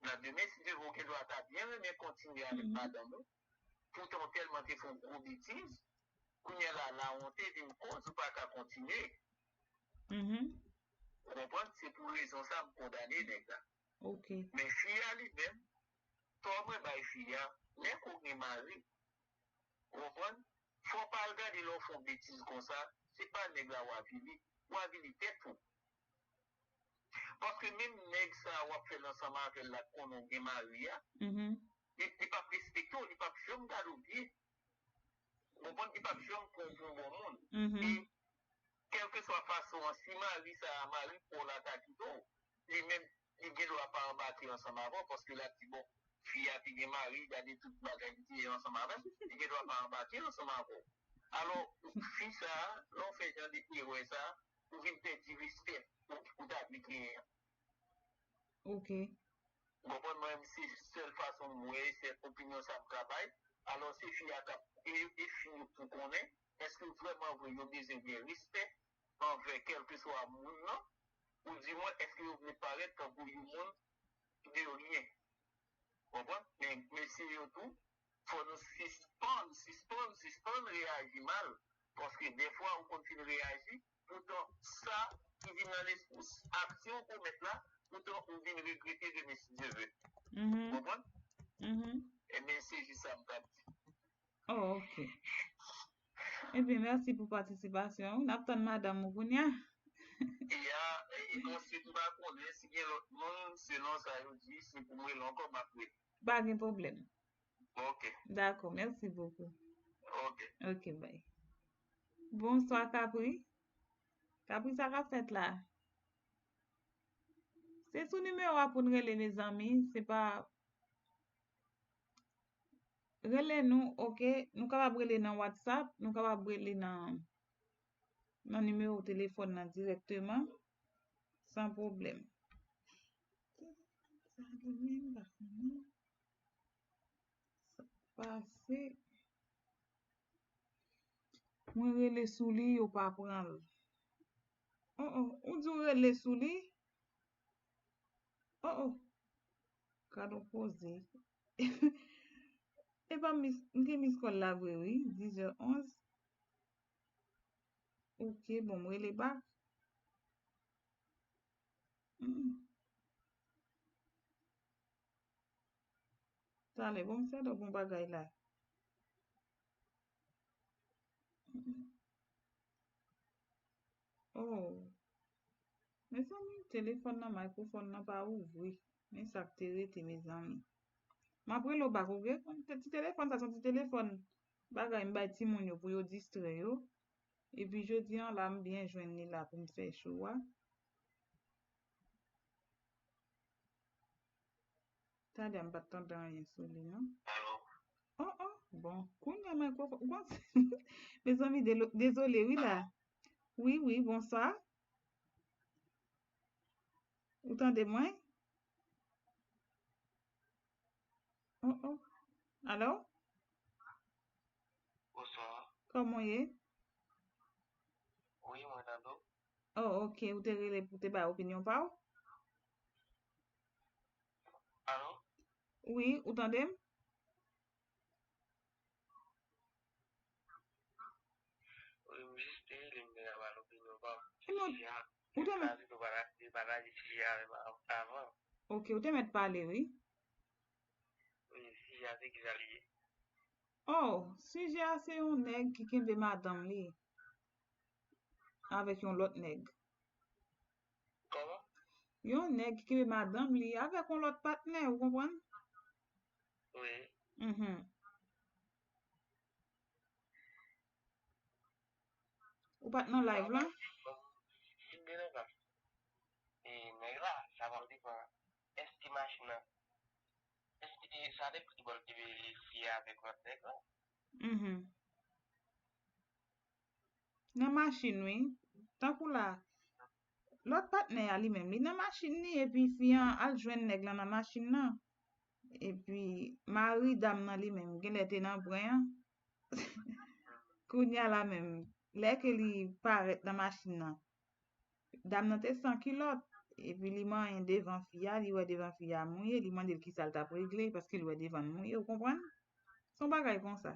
Nan demen, si Dye vle, w gen dwa ta byen renmen kontinye avèk, mhm, madanm ou. Poutan, w tèlman te fè yon gwo betiz, kounye a la, lawonte vin koz ou pa ka kontinye. Mhm. Ou konprann? Se pou rezon sa m kondane nèg la. Ok. Men fi a li menm, tò mwen bay fi a, lè ke w gen mari, ou konprann? Fò w pa al gade lè w fè yon betiz konsa, se pa nèg la w avili, w avili tèt ou. Paske menm nèg sa a w ap fè l ansanm avè l la k konnen w gen mari a, mhm, li, li p ap respekte w, li p ap janm gade w byen. Ou konprann? Li p ap janm pran w pou yon bon moun. Mhm. E kèlkeswa fason an, si mari sa a, mari pa w la ta kite w, li menm, li gen dwa pa anbake ansanm avè w, paske l ap di, bon, fi a te gen mari, gade tout bagay li te ye ansanm avè l, li gen dwa pa anbake ansanm avè w. Alò, fi sa a, lè w fè jan de erè sa a, ou vin pèdi respè ou, ou ta vle genyen an. Ok. Ou konprann mwen, se sèl fason m wè, se opinyon sa m ka bay. Alò, se fi a k ap, e, e fi yo pou konnen, èske vrèman vre yo bezwen gen respè anvè kèlkeswa moun nan, ou di mwen, èske yo vle parèt tankou yon moun de ryen? Konprann? Men mesye yo tou, fò nou sispann, sispann, sispann reyaji mal. Paske dèfwa, ou konn fin reyaji, poutan sa ki vin nan lespri, aksyon ou komèt la, poutan ou vin regrete demen si Dye vle. Mhm. Konprann? Mhm. Ebyen, se jis sa m t ap di. Oh, ok. Ebyen, mèsi pou patisipasyon w. N ap tann madanm ou kounye a. Ya, e, e answit, m pa konnen si gen lòt moun, selon sa yo di, si pou m rele ankò, m ap rele. Pa gen pwoblèm. Ok. Dakò, mèsi bokou. Ok. Ok, bye. Bonswa, Kapri. Kapri, sa k ap fèt la? Se sou nimewo a pou n rele, mezanmi. Se pa Rele nou, ok. Nou kapab rele nan WhatsApp, nou kapab rele nan, nan nimewo telefòn nan dirèkteman, san pwoblèm. Sa gen menm pa konnen sa k pase. Mwen rele sou li, yo pa pran l. Oh, oh, ou di w rele sou li? Oh, oh. Gad on poze. E pa mis, m gen miskòl la vre, wi. Dis è onz. Ok, bon, m rele bak. Mm. Talè, bon, m sèt ap bon bagay la. Mm. Oh. Mezanmi, telefòn nan, microphone nan pa ouvri. Men sa k te rete, mezanmi. M ap rele w bak, ok? Ti telefòn sa, se yon ti telefòn bagay m bay timoun yo pou yo distrè yo. Epi jodi a la, m byen jwenn li la pou m fè show a. Talè a m pa t tande anyen sou li, non. Alo? Oh, oh, bon. Kounye a microphone, ou konn, mezanmi, delo-, dezole, wi, la. Wi, wi, bonswa. Ou tande mwen? Oh, oh. Alo? Bonswa. Kòman w ye? Wi, mwen tande w. Oh, ok. Ou te rele pou te bay opinyon pa w? Alo? Wi, ou tande m? Wi, m jis te rele m te ka ba l opinyon pa m. Sijè a, ou te mèt pataje sijè a avè m avan. Ok, ou te mèt pale, wi. Wi, sijè a se kisa li ye? Oh, sijè a se yon nèg ki kenbe madanm li avèk yon lòt nèg. Kòman? Yon nèg ki kenbe madanm li avèk yon lòt patnè, ou konprann? Wi. Mhm. Ou pa t nan live lan? Si m te nan plas, e, nèg la, sa va depann. Èske machin nan, èske, e, sa depann ki bò l te veye fi a avèk lòt nèg la. Mhm. Nan machin, wi. Tankou la, lòt patnè a li menm, li nan machin li, epi fi an al jwenn nèg lan nan machin nan. Epi mari dam nan li menm, genlè te nan bren an. Kounye a la menm, lè ke li parèt nan machin nan, dam nan te san kilòt, epi li manyen devan fi a, li wè devan fi a mouye, li mande l kisa l t ap regle, paske l wè devan l mouye, ou konprann? Se yon bagay konsa.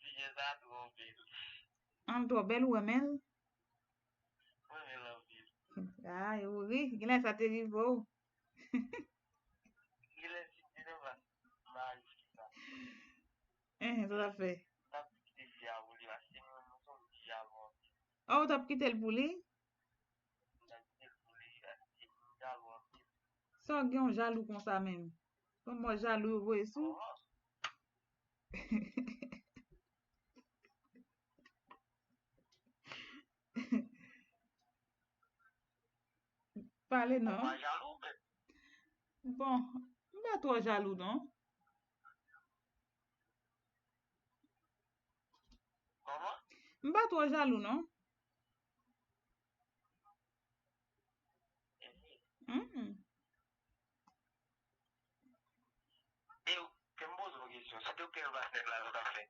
Sijè sa a twò bèl. An, l twò bèl, ou renmen l? Mwen renmen l anpil. Ah, ou ri, genlè sa te rive w. Genlè si m te nan plas mari fi sa. Enhen, sa w t ap fè? M t ap kite fi a pou li, paske mwen, mwen se yon moun ki jalou anpil. Oh, ou t ap kite l pou li? M t ap kite l pou li, paske m jalou anpil. Sa w gen w jalou konsa menm? Yon mò jalou yo voye sou w? Oh. Pale non. Ou pa jalou, men. Bon, m pa twò jalou non. Kòman? M pa twò jalou, non. Mm. E, kè m poze yon kesyon. Si te w te nan plas nèg la, sa w t ap fè?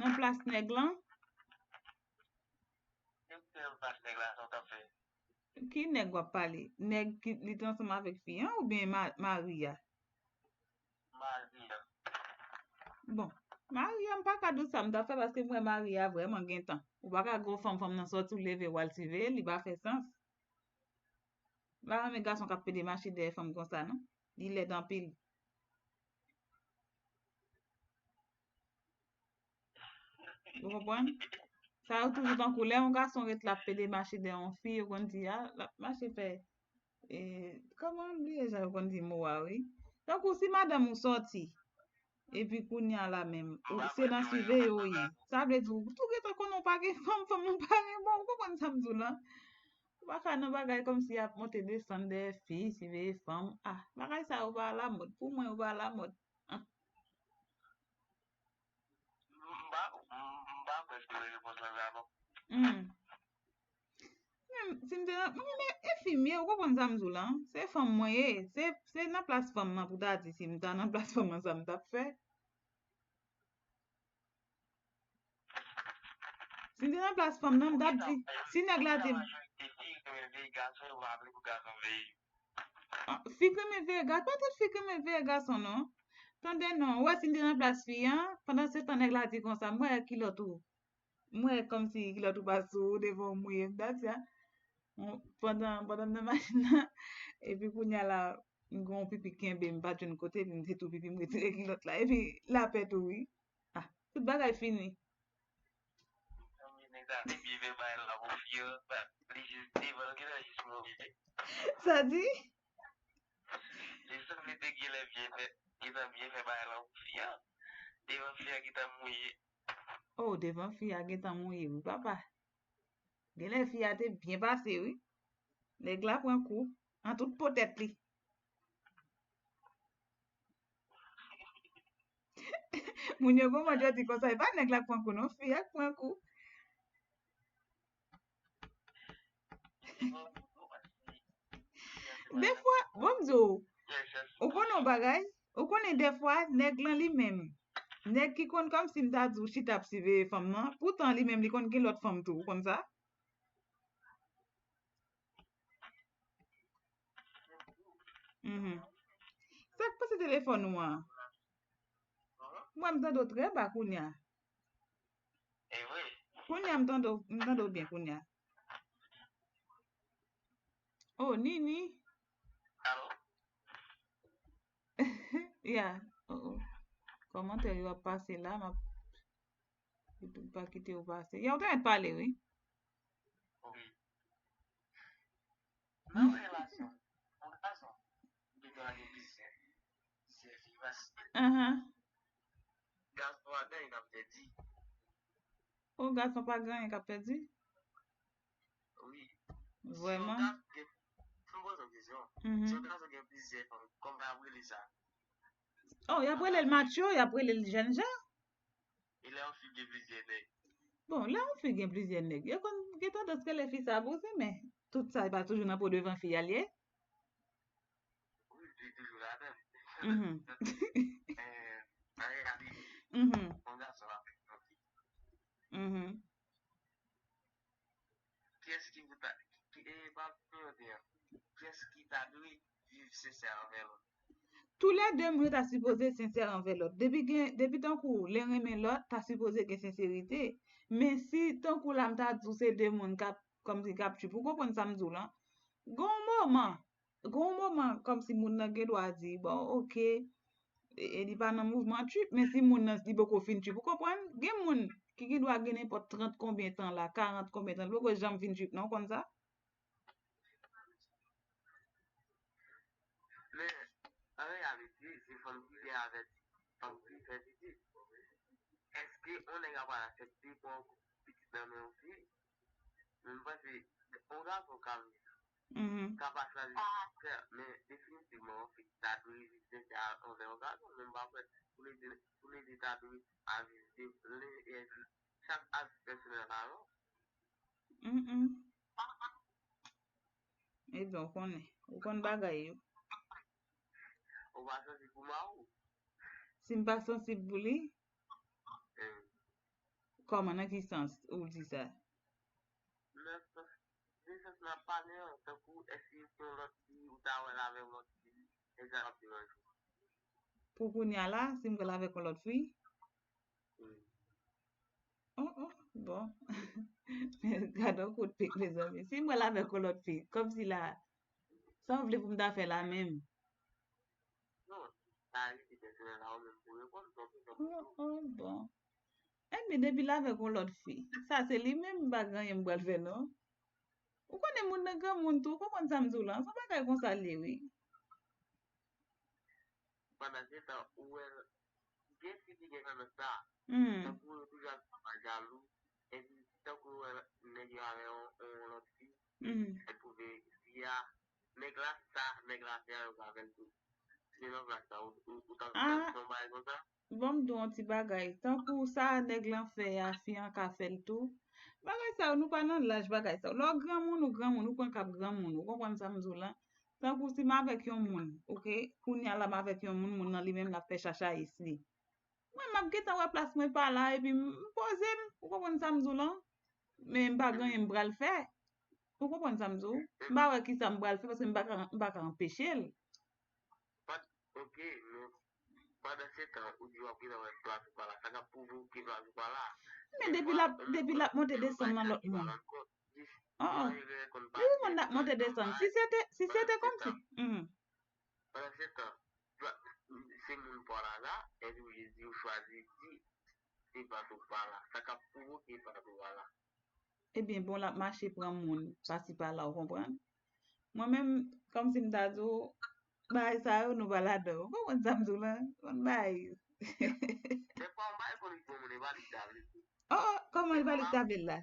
Nan plas nèg lan? Si te w te nan plas nèg la, sa w t ap fè? Ki nèg w ap pale? Nèg ki li te ansanm avèk fi an oubyen ma, mari a? Mari a. Bon, mari a, m pa ka di w sa m t ap fè paske m wè mari a vrèman gen tan. Ou pa ka gen yon fanm, fanm nan sòti, ou leve, w al siveye l, li pa fè sans. M pa renmen gason k ap pede mache dèyè fanm konsa, non. Li lèd anpil. Ou konprann? Sa yo toujou tankou lè yon gason ret la ap pede mache dèyè yon fi, yo konn di, a, l ap mache fè, e, kòman m bliye jan yo konn di mo a, wi. Tankou si madanm ou sòti, epi kounye a la menm, ou, se nan siveye ou ye. Sa vle di, ou tou gentan konnen ou pa gen fanm, fanm ou pa gen, bon, ou konprann sa m di w lan. Ou pa ka nan bagay kòmsi y ap monte desann dèyè fi, siveye fanm. Ah, bagay sa yo pa alamòd. Pou mwen, yo pa alamòd. M pa, m, m pa kwè si w repons lan sa non. Hmm. Menm si m te nan, mwen, men, e fi m ye, ou konprann sa m di w lan? Se fanm mwen ye. Se, se nan plas fanm nan pou ta di si m ta nan plas fanm nan sa m t ap fè. Si m te nan plas fanm nan, m t ap di, si nèg la di m, ah, fi k renmen veye gason, pa tout fi k renmen veye gason, non. Tande non, ou wè si m te nan plas fi an, pandan se tan nèg la di konsa, m wè kilòt ou. M wè kòmsi kilòt ou pa sou ou devan w mouye, m t ap di a. Bon, pandan, pandan m nan machin nan, epi kounye a la, m gen yon pipi kenbe, m pa t jwenn kote, epi m te tou pipi, m retire kilòt la, epi lapè tou wi. Ah, tout bagay fini. Nèg sa te byen fè bagay la pou fi an, li jis devan l gentan jis mouye. Sa di? Li sanble te genlè byen fè, gentan byen fè bagay la pou fi an. Devan fi an gentan mouye. Oh, devan fi a gentan mouye wi papa. Genlè fi a te byen pase wi. Nèg la pran kou an tout po tèt li. Moun yo gon mòd yo di konsa, e pa nèg la k pran kou non, fi a k pran kou. Defwa, bon m di w, ou konnen yon bagay? Ou konnen defwa, nèg lan li menm, nèg ki konn kòmsi m ta di w chita ap siveye fanm nan, poutan li menm li konn gen lòt fanm tou, ou konn sa? Mhm. Sa k pase telefòn ou an? Mwen, m tande w trè ba kounye a. E vre? Kounye a, m tande w, m tande w byen kounye a. Oh, Nini. Alo? Ya. Oh, oh. Kòmantè yo ap pase la, m ap pa kite yo pase. Ya, ou te mèt pale, wi. Wi. Nan yon relasyon, yon gason, li dwe gen plizyè, plizyè fi, paske, ahan, gason pa gen anyen k ap pèdi. O, gason pa gen anyen k ap pèdi? Wi. Vrèman? Si yon gason gen, fè m poze yon kesyon. Mhm. Si yon gason gen plizyè fanm, kòman y ap rele sa? Oh, y ap rele l macho, y ap rele l jènjan. E lè yon fi gen plizyè nèg? Bon, lè yon fi gen plizyè nèg, yo konn gen tandans rele fi sa bouzen, men tout sa, e pa toujou nan po devan fi a l ye. Wi, li toujou ladan l. Mhm. Eh, an reyalite, mhm, yon gason avèk yon fi. Mhm. Kiyès ki pou ta, ki, e, pa pou yo di an, kiyès ki ta dwe viv sensè anvè lòt? Toulède moun yo ta sipoze sensè anvè lòt. Depi gen, depi tankou len renmen lòt, ta sipoze gen senserite. Men si tankou la m ta di w se de moun k ap, kòmsi k ap tchwip, ou konprann sa m di w lan? Gon moman, gon moman kòmsi moun nan gen dwa di, bon, oke, e, e li pa nan mouvman tchwip, men si moun nan li poko fin tchwip, ou konprann? Gen moun ki gen dwa gen nenpòt trant konbyen tan la, karant konbyen tan, li poko janm fin tchwip, non, ou konn sa? Men, an reyalite, se fanm ki gen avèti, fanm ki fè pitit. Èske yon nèg ap pral aksepte pran pitit nan men yon fi? Men m panse, yon gason ka viv, mhm, ka pa chwazi sensè, men definitivman, yon fi ta dwe viv sensè anvè yon gason, men m pa kwè toulede, toulede ta dwe a viv de, le, e, Chak atis pèsonèl la, non? Mm, mm. Ebyen, ou konnen. Ou konn bagay yo. Ou pa sansib pou mari w? Si m pa sansib pou li? Hmm. Kòman, nan ki sans ou di sa? Nan sans, nan sans n ap pale an, tankou èske se yon lòt fi ou ta wè l avèk yon lòt fi, èske sa ap deranje w? Pou kounye a la, si m wè l avèk yon lòt fi? Hmm. Oh, oh, bon. Gad yon kout pik, mezanmi. Si m wè l avèk yon lòt fi, kòmsi la, sa w vle pou m ta fè la menm? Non, sa a rete pèsonèl a ou menm pou reponn, donk, donk, Oh, oh, bon. Ebyen, depi l avèk yon lòt fi, sa se li menm, m pa gen anyen m pral fè, non. Ou konnen moun nan granmoun tou, ou konprann sa m di w la, se yon bagay konsa l ye, wi. Pandan se tan, ou wè, gen fi ki gen tandans sa, Hmm. tankou yo toujou ap fè jalou, epi tankou yo wè nèg yo avè yon, yon lòt fi, Hmm. yo twouve fi a, nèg la sa, nèg la fè a, yo ka fè l tou. Se nan plas sa, ou, ou, ou ta Ah. fè yon bagay konsa? Bon, m di w yon ti bagay. Tankou sa nèg lan fè a, fi an ka fè l tou. Bagay sa yo, nou pa nan laj bagay sa yo. Lè w granmoun, ou granmoun, ou pran kap granmoun. Ou konprann sa m di w la? Tankou si m avèk yon moun, oke? Kounye a la m avèk yon moun, moun nan li menm l ap fè chachayis li. Mwen, m ap gentan wè plas mwen pa la, epi m, m poze m. Ou konprann sa m di w la? Men m pa gen anyen m pral fè. Ou konprann sa m di w? M pa wè ki sa m pral fè, paske m pa ka, m pa ka anpeche l. But, oke, men pandan se tan, ou di w ap gentan wè plas ou pa la, sa k ap pwouve w ke plas ou pa la. Men depi l ap, depi l ap monte desann nan lòt moun. Oh, oh. Depi moun ap monte desann. Si se te, si se te kòmsi. Mhm. Pandan se tan, se moun pa w la la, epi ou jis di ou chwazi di se plas ou pa la. Sa k ap pwouve w ke plas ou pa la. Ebyen, bon, l ap mache pran moun pasi pala, ou konprann? Mwen menm, kòmsi m ta di w, bagay sa yo, nou pa ladan. Ou konprann sa m di w la? Konn bagay. Dèfwa, yon bagay konn rive yon moun, e pa li k ta vle l. Oh, oh, kòman e pa li k ta vle l la?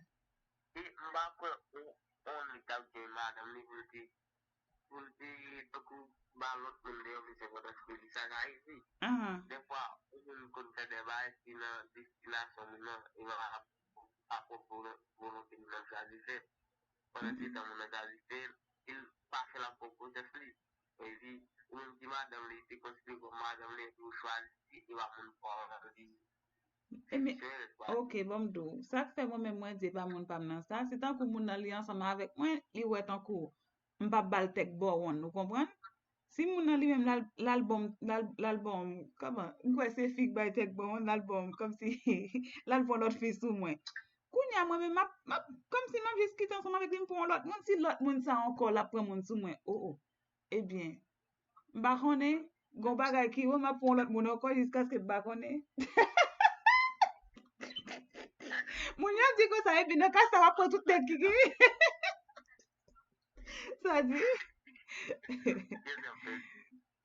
E m pa kwè yon, yon nèg t ap gen madanm li pou l te pou l te tankou ba lòt moun de yon plis enpòtans ke li, sa ka rive. Ahan. Dèfwa, yon moun konn fè de bagay ki nan destinasyon moun nan, e pa, pa pwòp volon-, volonte moun nan chwazi fè. Pandan se tan moun nan chwazi fè, li pa fè l ak pwòp konsyans li. Epi, ou menm ki madanm li, te konsidere kòm madanm li, epi ou chwazi, e pa moun pa w nan vi. E men, oke, bon, m di w. Sa k fè mwen menm mwen di e pa moun pa m nan sa, se tankou moun nan li ansanm avèk mwen, li wè tankou m p ap ba l tèk bò wonn, ou konprann? Si moun nan li menm, l al, l al ban m, l al, l al ban m, kòman? M kwè se fi k bay tèk bò wonn, l al ban m, kòmsi, l al pran lòt fi sou mwen. Kounye a, mwen menm, m ap, m ap, kòmsi m ap jis kite ansanm avèk li, m pran yon lòt moun, si lòt moun sa ankò, l ap pran moun sou mwen. Oh, oh. Ebyen, m pa konnen, gon bagay ki wo, m ap pran yon lòt moun ankò jiskaske m pa konnen. Moun yo di konsa, epi nan ka sa, w ap pran tout nèg ki gen. Sa di?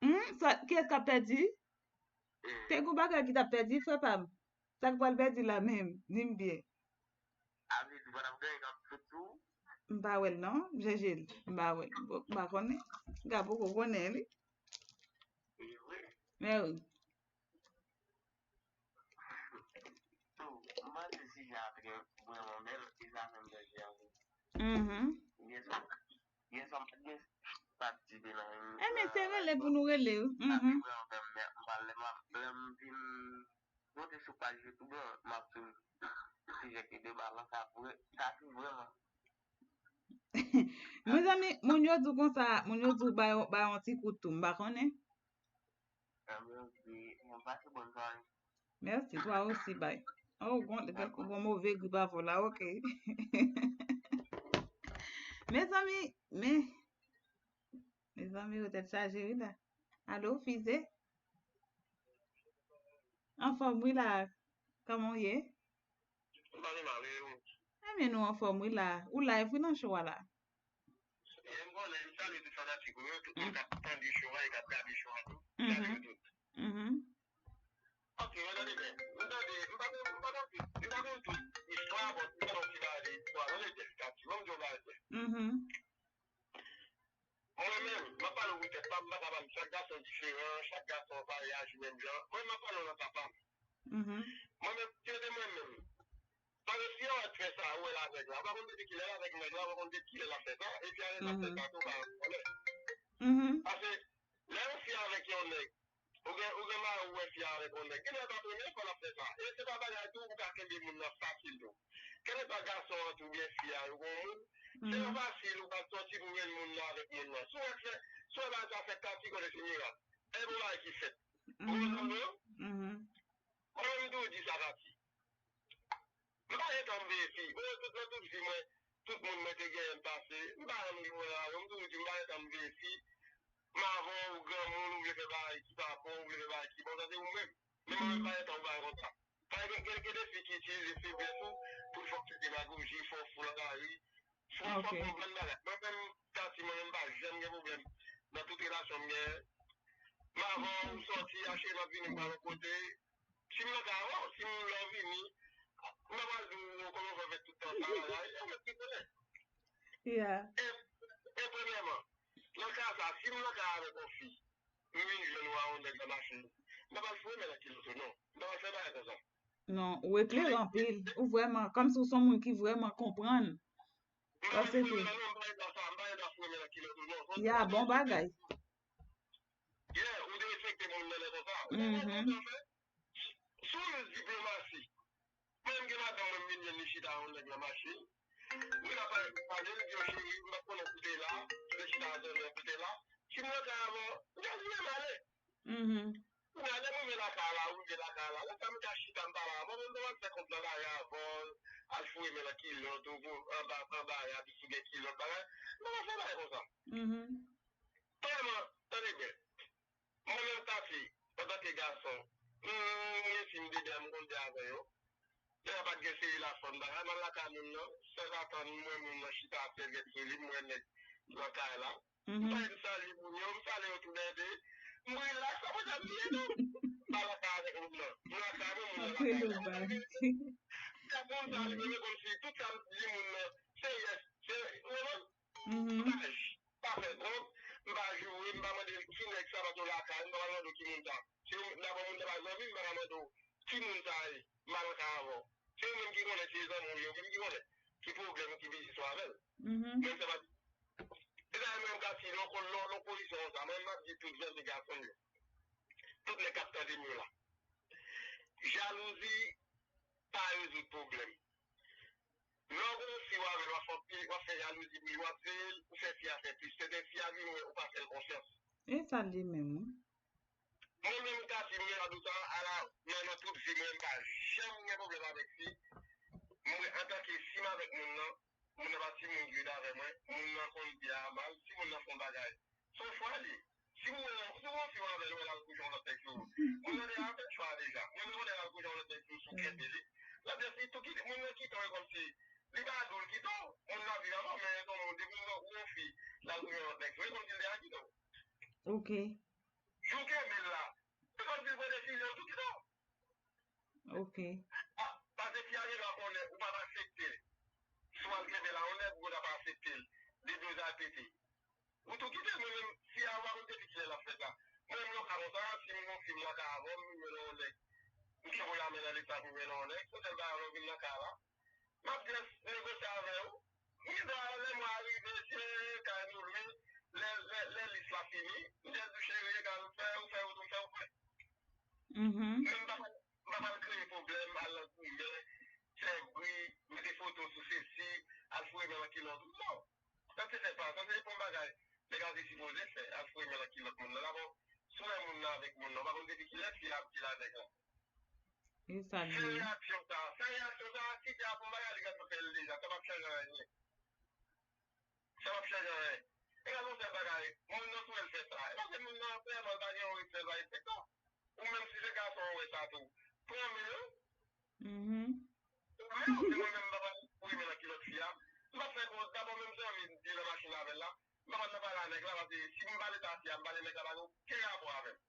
Hmm, sa, kiyès k ap pèdi? Te gon bagay ki t ap pèdi, frè pa m. Sa k pral pèdi la menm? Di m byen. A vle di, w ap gen yon sou tou? M pa wè l non, m chèche l. M pa wè l. Bon, m pa konnen. M ka poko konnen li. E vre? Men wi. Tou, m panse sijè a te vrèman bèl, e sa fè m chèche anpil. Mhm. Yè swa, yè swa, m pa t gen, pa t di de nan yon. Ebyen, se rele pou nou rele, wi. Mhm. Sa te vrèman fè m bèl, m pa, lè m, lè m vin monte sou paj YouTube an, m ap swiv sijè ki deba lan, sa vre, sa tou vrèman. Mezanmi, moun yo di w konsa, moun yo di w bay, bay yon ti kout tou, m pa konnen. Ebyen, oke, pase bòn sware. Mèsi, twa osi, bay. Oh, gon, gon move grip avè w la, oke. Mezanmi, men, Mezanmi, yo tèt chaje, wi, la. Alo, Fize? Anfòm, wi, la. Kòman w ye? M pa gen mal, e ou? Ebyen, nou anfòm, wi, la. Ou live, wi, nan show a la. E m konnen, m salye tout fanatik ou yo, tout moun k ap tande show a e k ap gade show a tou. M salye yo tout. Mhm. Ok, mwen tande byen. M tande, m pa konn, m pa konn tout, m pa konn tout istwa, but m tande yon ti bagay de istwa. Tande byen, Tati, ban m di yon bagay byen. Mhm. Mwen menm, m ap pale w pou tèt pa m, m pa ka pale. Chak gason diferan, chak gason pa reyaji menm jan. Mwen, m ap pale w nan papa m. Mhm. Mwen menm, tande mwen menm. a wè l avèk la. Ou pa konn depi kilè l avèk nèg la, ou pa konn depi kilè l ap fè sa. E fi a rete ap fè sa tou, ou pa konnen. Mhm. Paske lè yon fi avèk yon nèg, ou gen, ou gen mari ou wè fi a avèk yon nèg. Genlè pa premye fwa l ap fè sa. E se pa bagay tou, ou ka kenbe moun nan fasil tou. Kenlè pa gason an tou, oubyen fi a, ou gon moun. Se pa fasil, ou ka sòti pou jwenn moun nan avèk moun nan. Si w wè fè, si w wè bagay sa fèt, Tati, konnen se mirak. E bon bagay ki fèt. Ou konprann mwen? Mhm. Mwen menm tou di sa, Tati. M pa gentan veye fi. Mwen, tout, nan tout vi mwen, tout moun mwen te genyen m pase, m pa janm gen pwoblèm avè yo. M toujou di, m pa gentan veye fi. M avè w, ou granmoun, ou vle fè bagay ki pa bon, ou vle fè bagay ki bon, sa se ou menm. Men mwen menm, m pa gentan yon bagay konsa. Pa gen, gen, gen de fi ki itilize feblès ou pou l fè w fè demagoji, fè w fou nan lari, fè w, fè w konprann bagay. Mwen menm, Tati, mwen menm, m pa janm gen pwoblèm nan tout relasyon m genyen. M avè w, ou sòti, achte, m ap vini, m pral yon kote. Si m nan kay avè w, si m lè w vini, m pa pral di w kòman w fè fè tout tan sa, bagay, e mèt ki konnen. Yeah. E, e premyèman, nan ka sa, si m nan kay avèk yon fi, m vin jwenn ou a yon nèg nan machin, m pa pral foure men nan kilòt ou non. M pa pral fè bagay konsa. Non, ou eklere anpil. Ou vrèman, kòmsi ou se yon moun ki vrèman konprann. M pa pral foure men nan, non, m pa gen dwa sa, m pa gen dwa foure men nan kilòt ou non. Ya, bon bagay. Yeah, ou derespekte moun nan lè konsa. Ou pa konprann sa fè? Sou yon diplomasi. Mwen menm gen madanm mwen, m vin jwenn li chita yon nèg nan machin. Li la pale, pale, li di yo, cheri, m pa konnen kote la, m te chita a zòn nan kote la. Si m nan kay avè w, m ka di men m ale. Mhm. Kounye a, lè m rive lakay la, ou rive lakay la, lè sa m ka chita, m pale avè w, mwen m pa pral fè kont nan lari avè w, al foure men nan kilòt ou pou anba, anba rad ou si w gen kilòt, bagay. M pa pral fè bagay konsa. Mhm. Tèlman, tande byen. Mwen menm Tati, antanke gason, m, m gen fi m de dè, m konn dè avè yo. Lè y ap gen seri la fanm bagay, m al lakay moun nan, sanzatann m wè moun nan chita ak sèvyèt sou li, m wè nèg nan kay la. M pa, m salye moun yo, m salye yo tou lè de. M rilaks, apre sa m bliye tou. M pa lakay avèk moun nan. M lakay mwen, moun nan lakay la. Gad moun sa li menm kòmsi tout sa m di moun nan, se yès, se, ou konprann? M pa, pa fè kont, m pa joure, m pa mande l ki nèg sa, paske w lakay, m pa pral mande w ki moun sa. Se yon, dabò moun nan pa zanmi m, m pa ka mande w ki moun sa ye, m pa nan kay avè w. Se ou menm ki konnen si e zanmi w ye, ou menm ki konnen ki pwoblèm ou, ki biznis ou avè l. Mhm. Men sa pa, se sa menm ka di, lè w kon, lè w, lè w pozisyon konsa, mwen m ap di tout jèn gason yo, tout nèg k ap tande m yo la. Jalouzi pa rezoud pwoblèm. Lè w gen yon fi w avè l, w ap fè, w ap fè jalouzi pou li, w ap veye l, ou fè fi a fè plis. Sèten fi a vin wè ou pa fè l konfyans. E sa l ye menm, wi. Mwen menm, Tati, m gen ladou sa, ala, nan, nan tout vi mwen, m pa janm gen pwoblèm avèk fi. Mwen, antanke si m avèk moun nan, moun nan pa timoun ki ret avè mwen, moun nan konn di a mal, si moun nan fè yon bagay, se yon chwa li. Si w wè, si w wè yon fi w avè l, w wè l al kouche yon lòt nèg sou ou. Moun nan deja fè chwa a deja. Moun nan konnen l al kouche yon lòt nèg sou ou, si w kenbe li. L ap di si tou kite, moun nan kite w, e kòmsi li pa di w l kite w. Moun nan viv avè w, men e kòm depi w wè yon fi, l al kouche yon lòt nèg sou ou, e kòmsi l deja kite w. Ok. Si w kenbe l la, e kòmsi l pran desizyon l tou kite w. Ok. A, paske fi a genlè konnen ou p ap aksepte l. Si w al kenbe l a yon nèg, ou konn ap aksepte l. Depi w al pete. Ou tou kite l, mwen menm, fi a, ou pa konn depi kilè l ap fè sa. Mwen menm, yon ka konsa, si m gon fi m lakay avè m, m jwenn yon nèg, m kenbe w la men nan leta pou m jwenn yon nèg, se yon sèl bagay lè w vin nan kay la. M ap just negosye avè w. Gen dwa lè mwa a rive, se kay nou lwe, lè, lè, lè lis la fini, m just di w cheri, egal, ou fè, ou fè wout ou, m fè wout mwen. Mhm. Men m pa pral, m pa pral kreye pwoblèm, al nan goumen, fè bri, mete foto sou sesi, al foure men nan kilòt. Non! Sa se fè pa, sa se pa yon bagay nèg a te sipoze fè, al foure men nan kilòt moun nan. Dabò, si w wè moun nan avèk moun nan, ou pa konn depi kilè fi a ap di l avèk la. E sa l ye. Fè reyaksyon sa, fè reyaksyon sa, kite a pou bagay li gentan fè l deja, sa p ap chanje anyen. Sa p ap chanje anyen. E gade yon sèl bagay, moun nan tou wè l fè sa. E paske moun nan vrèman l pa gen yon respè, l pa respekte w. Ou menm si se gason an wè sa tou, pran men l. Mhm. Ou menm, se mwen menm m pa pral foure men nan kilòt fi a. M p ap fè kont, dabò menm zanmi m te nan machin avè l la, m pa pral nan pale a nèg la, paske si m pale ta fi a, m pale nèg la pa gen okenn rapò avè m.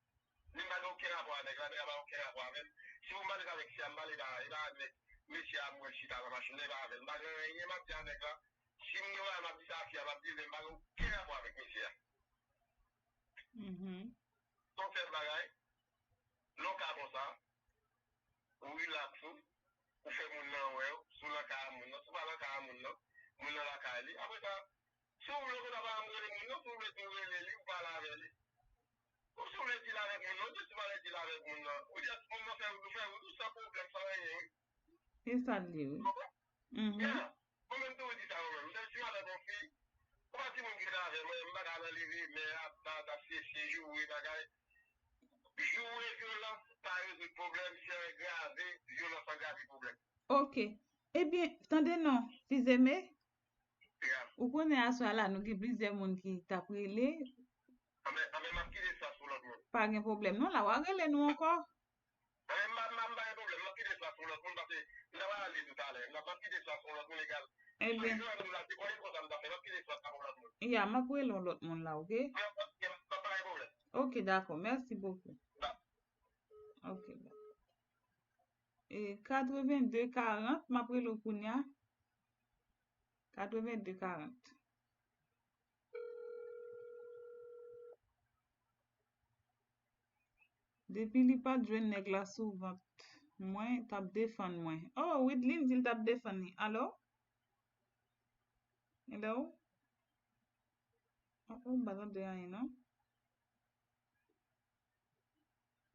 Li m pa gen okenn rapò a nèg la, nèg la pa gen okenn rapò avè m. Si m pale avèk fi a, m pale ta, e pa nèg, mesye a m wè chita nan machin nan, e pa avè l. M pa gen anyen m ap di a nèg la. Si m gen bagay m ap di sa a fi a, m ap di l, men m pa gen okenn rapò avèk mesye a. Mhm. Se yon sèl bagay, lè w ka konsa, ou rilaks ou, ou fè moun nan wè w, Si w nan kay a moun nan, si w pa nan kay a moun nan, moun nan lakay li. Apre sa, si w vle w konn ap rele moun nan, si w vle di w rele li, ou pale avè li. Ou si w vle deal avèk moun nan, ou di si w pa vle deal avèk moun nan. Ou di moun nan fè wout, ou fè wout, ou san pwoblèm, san anyen, wi. E sa l ye, wi. Ou konprann? Mhm. Yeah. Mwen menm tou, ou di sa, mwen menm. Menm si m avèk yon fi, ou pa di moun ki ta avè mwen, m pa ka nan li rimè, ap bat, ap sesi, joure, bagay. Joure, vyolans pa rezoud pwoblèm, se angrave, vyolans angrave pwoblèm. Ok. Ebyen, tande non, Fizeme. Yeah. Ou konnen aswè a la, nou gen plizyè moun ki t ap rele. Anben, anben, m ap kite espas pou lòt moun. Pa gen pwoblèm non, la w a rele nou ankò. Anben, m pa, m pa, m pa gen pwoblèm, m ap kite espas pou lòt moun, paske m ta pral ale toutalè. M ap, m ap kite espas pou lòt moun egal. Ebyen. Jwenn nou la, se kòman konsa m ta fè, m ap kite espas la pou lòt moun. Ya, m ap rele yon lòt moun la, ok? M ap, m ap, m ap, pa gen pwoblèm. Ok, dakò, mèsi bokou. Ba. Ok, ba. E katrevenn de karant, m ap rele w kounye a. Katrevenn de karant. Depi li pa t jwenn nèg la sou vant mwen, t ap defann mwen. Oh, Widlin di l t ap defann li. Alo? Hello? Oh, oh, m pa tande anyen, non.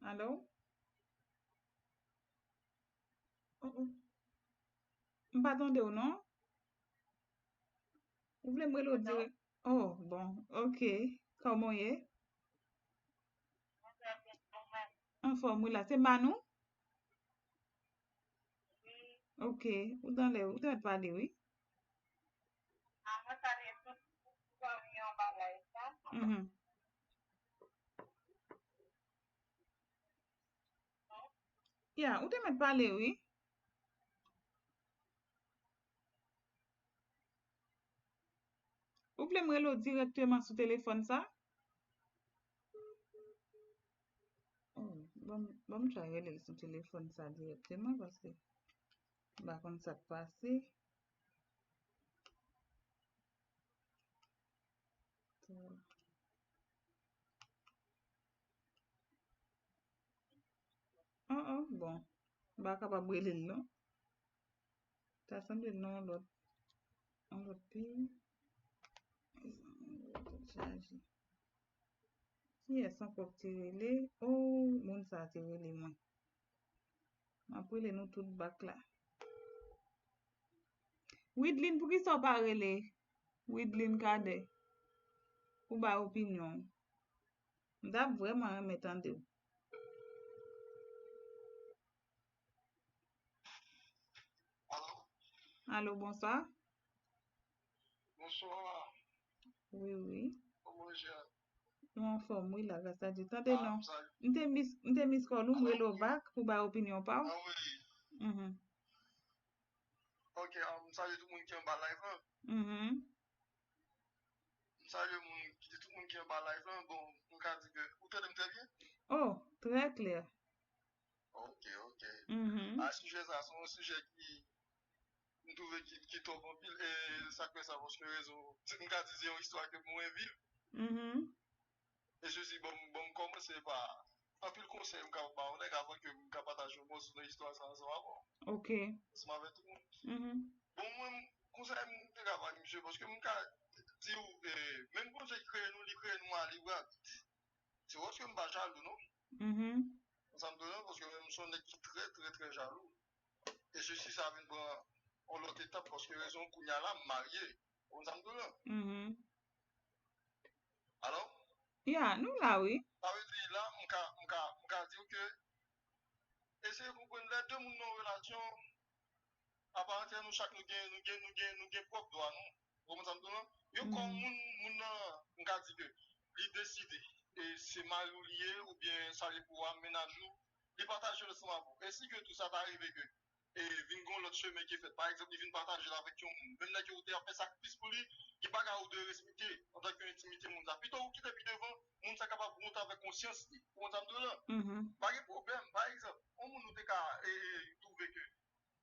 Alo? Oh, oh. M pa tande w, non. Ou vle m rele w dirèk? Oh, bon, ok. Kòman w ye? Anfòm, wi, la. Se Manou? Ok. Ou t anlè, ou t anlè pale, wi. Mhm. Ya, ou te mèt pale, wi. Ou vle m rele w dirèkteman sou telefòn sa? Oh, ban m, ban m try rele l sou telefòn sa dirèkteman, paske m pa konn sa k pase. Oh, oh, bon. M pa kapab rele l, non. Ta sanble l nan yon lòt, yon lòt peyi. Tèt chaje. Kiyès ankò ki te rele? Oh, moun sa a te rele mwen. M ap rele nou tout bak la. Widlin, poukisa w pa rele Widlin Kadè pou bay opinyon w? M t ap vrèman renmen tande w. Alo? Alo, bonswa. Bonswa. Wi, wi. Kòman w ye? Nou anfòm, wi, la, gras a Dye. Tande non. M te mis, m te mis call ou, m rele w bak pou bay opinyon pa w. Ah, wi. Mhm. Ok, ah, m salye tout moun ki anba live lan. Mhm. M salye moun ki, tout moun ki anba live lan. Bon, m ka di ke ou tande m trè byen? Oh, trè klè. Ok, ok. Mhm. A, sijè sa, se yon sijè ki, m twouve ki, ki top anpil, e sa k fè sa, paske rezon, m ka di se yon istwa ke mwen viv. Mhm. E jezi, bon, bon, m kòmanse pa anpil konsèy m ka ba yon nèg avan ke m ka pataje yon mòso nan istwa sa ansanm avè w. Ok. Ansanm avè tout moun. Mhm. Bon, mwen, konsèy m te ka ba misye, paske m ka di w, e, menm Bondye ki kreye nou, li kreye nou a libre arbitre. Se paske m pa jalou, non. Mhm. Ou konprann sa m di w lan, paske mwen, m se yon nèg ki trè, trè, trè jalou. E jezi sa vin pran yon lòt etap, paske rezon kounye a la, m marye. Ou konprann sa m di w lan? Mhm. Alo? Ya, nou la, wi. Sa vle di la, m ka, m ka, m ka di w ke eseye konprann lè de moun nan yon relasyon, apa antye nou chak nou gen, nou gen, nou gen, nou gen pwòp dwa nou. Ou konprann sa m di w lan? Yo kon moun, moun nan, m ka di ke li deside, e se mari w li ye, oubyen sa li pou a, mennaj ou, li pataje l ansanm avè w. E si ke tou sa ta rive ke, e vin gen yon lòt chemen ki fèt, pa egzanp, li vin pataje l avèk yon moun, menm lè ke ou te ap fè sakrifi pou li, gen bagay ou dwe respekte antanke entimite moun sa. Pito ou kite pi devan, moun sa kapab wont avèk konsyans li. Ou konprann sa m di w lan? Mhm. Pa gen pwoblèm. Pa egzanp, yon moun ou te ka, e, e, twouve ke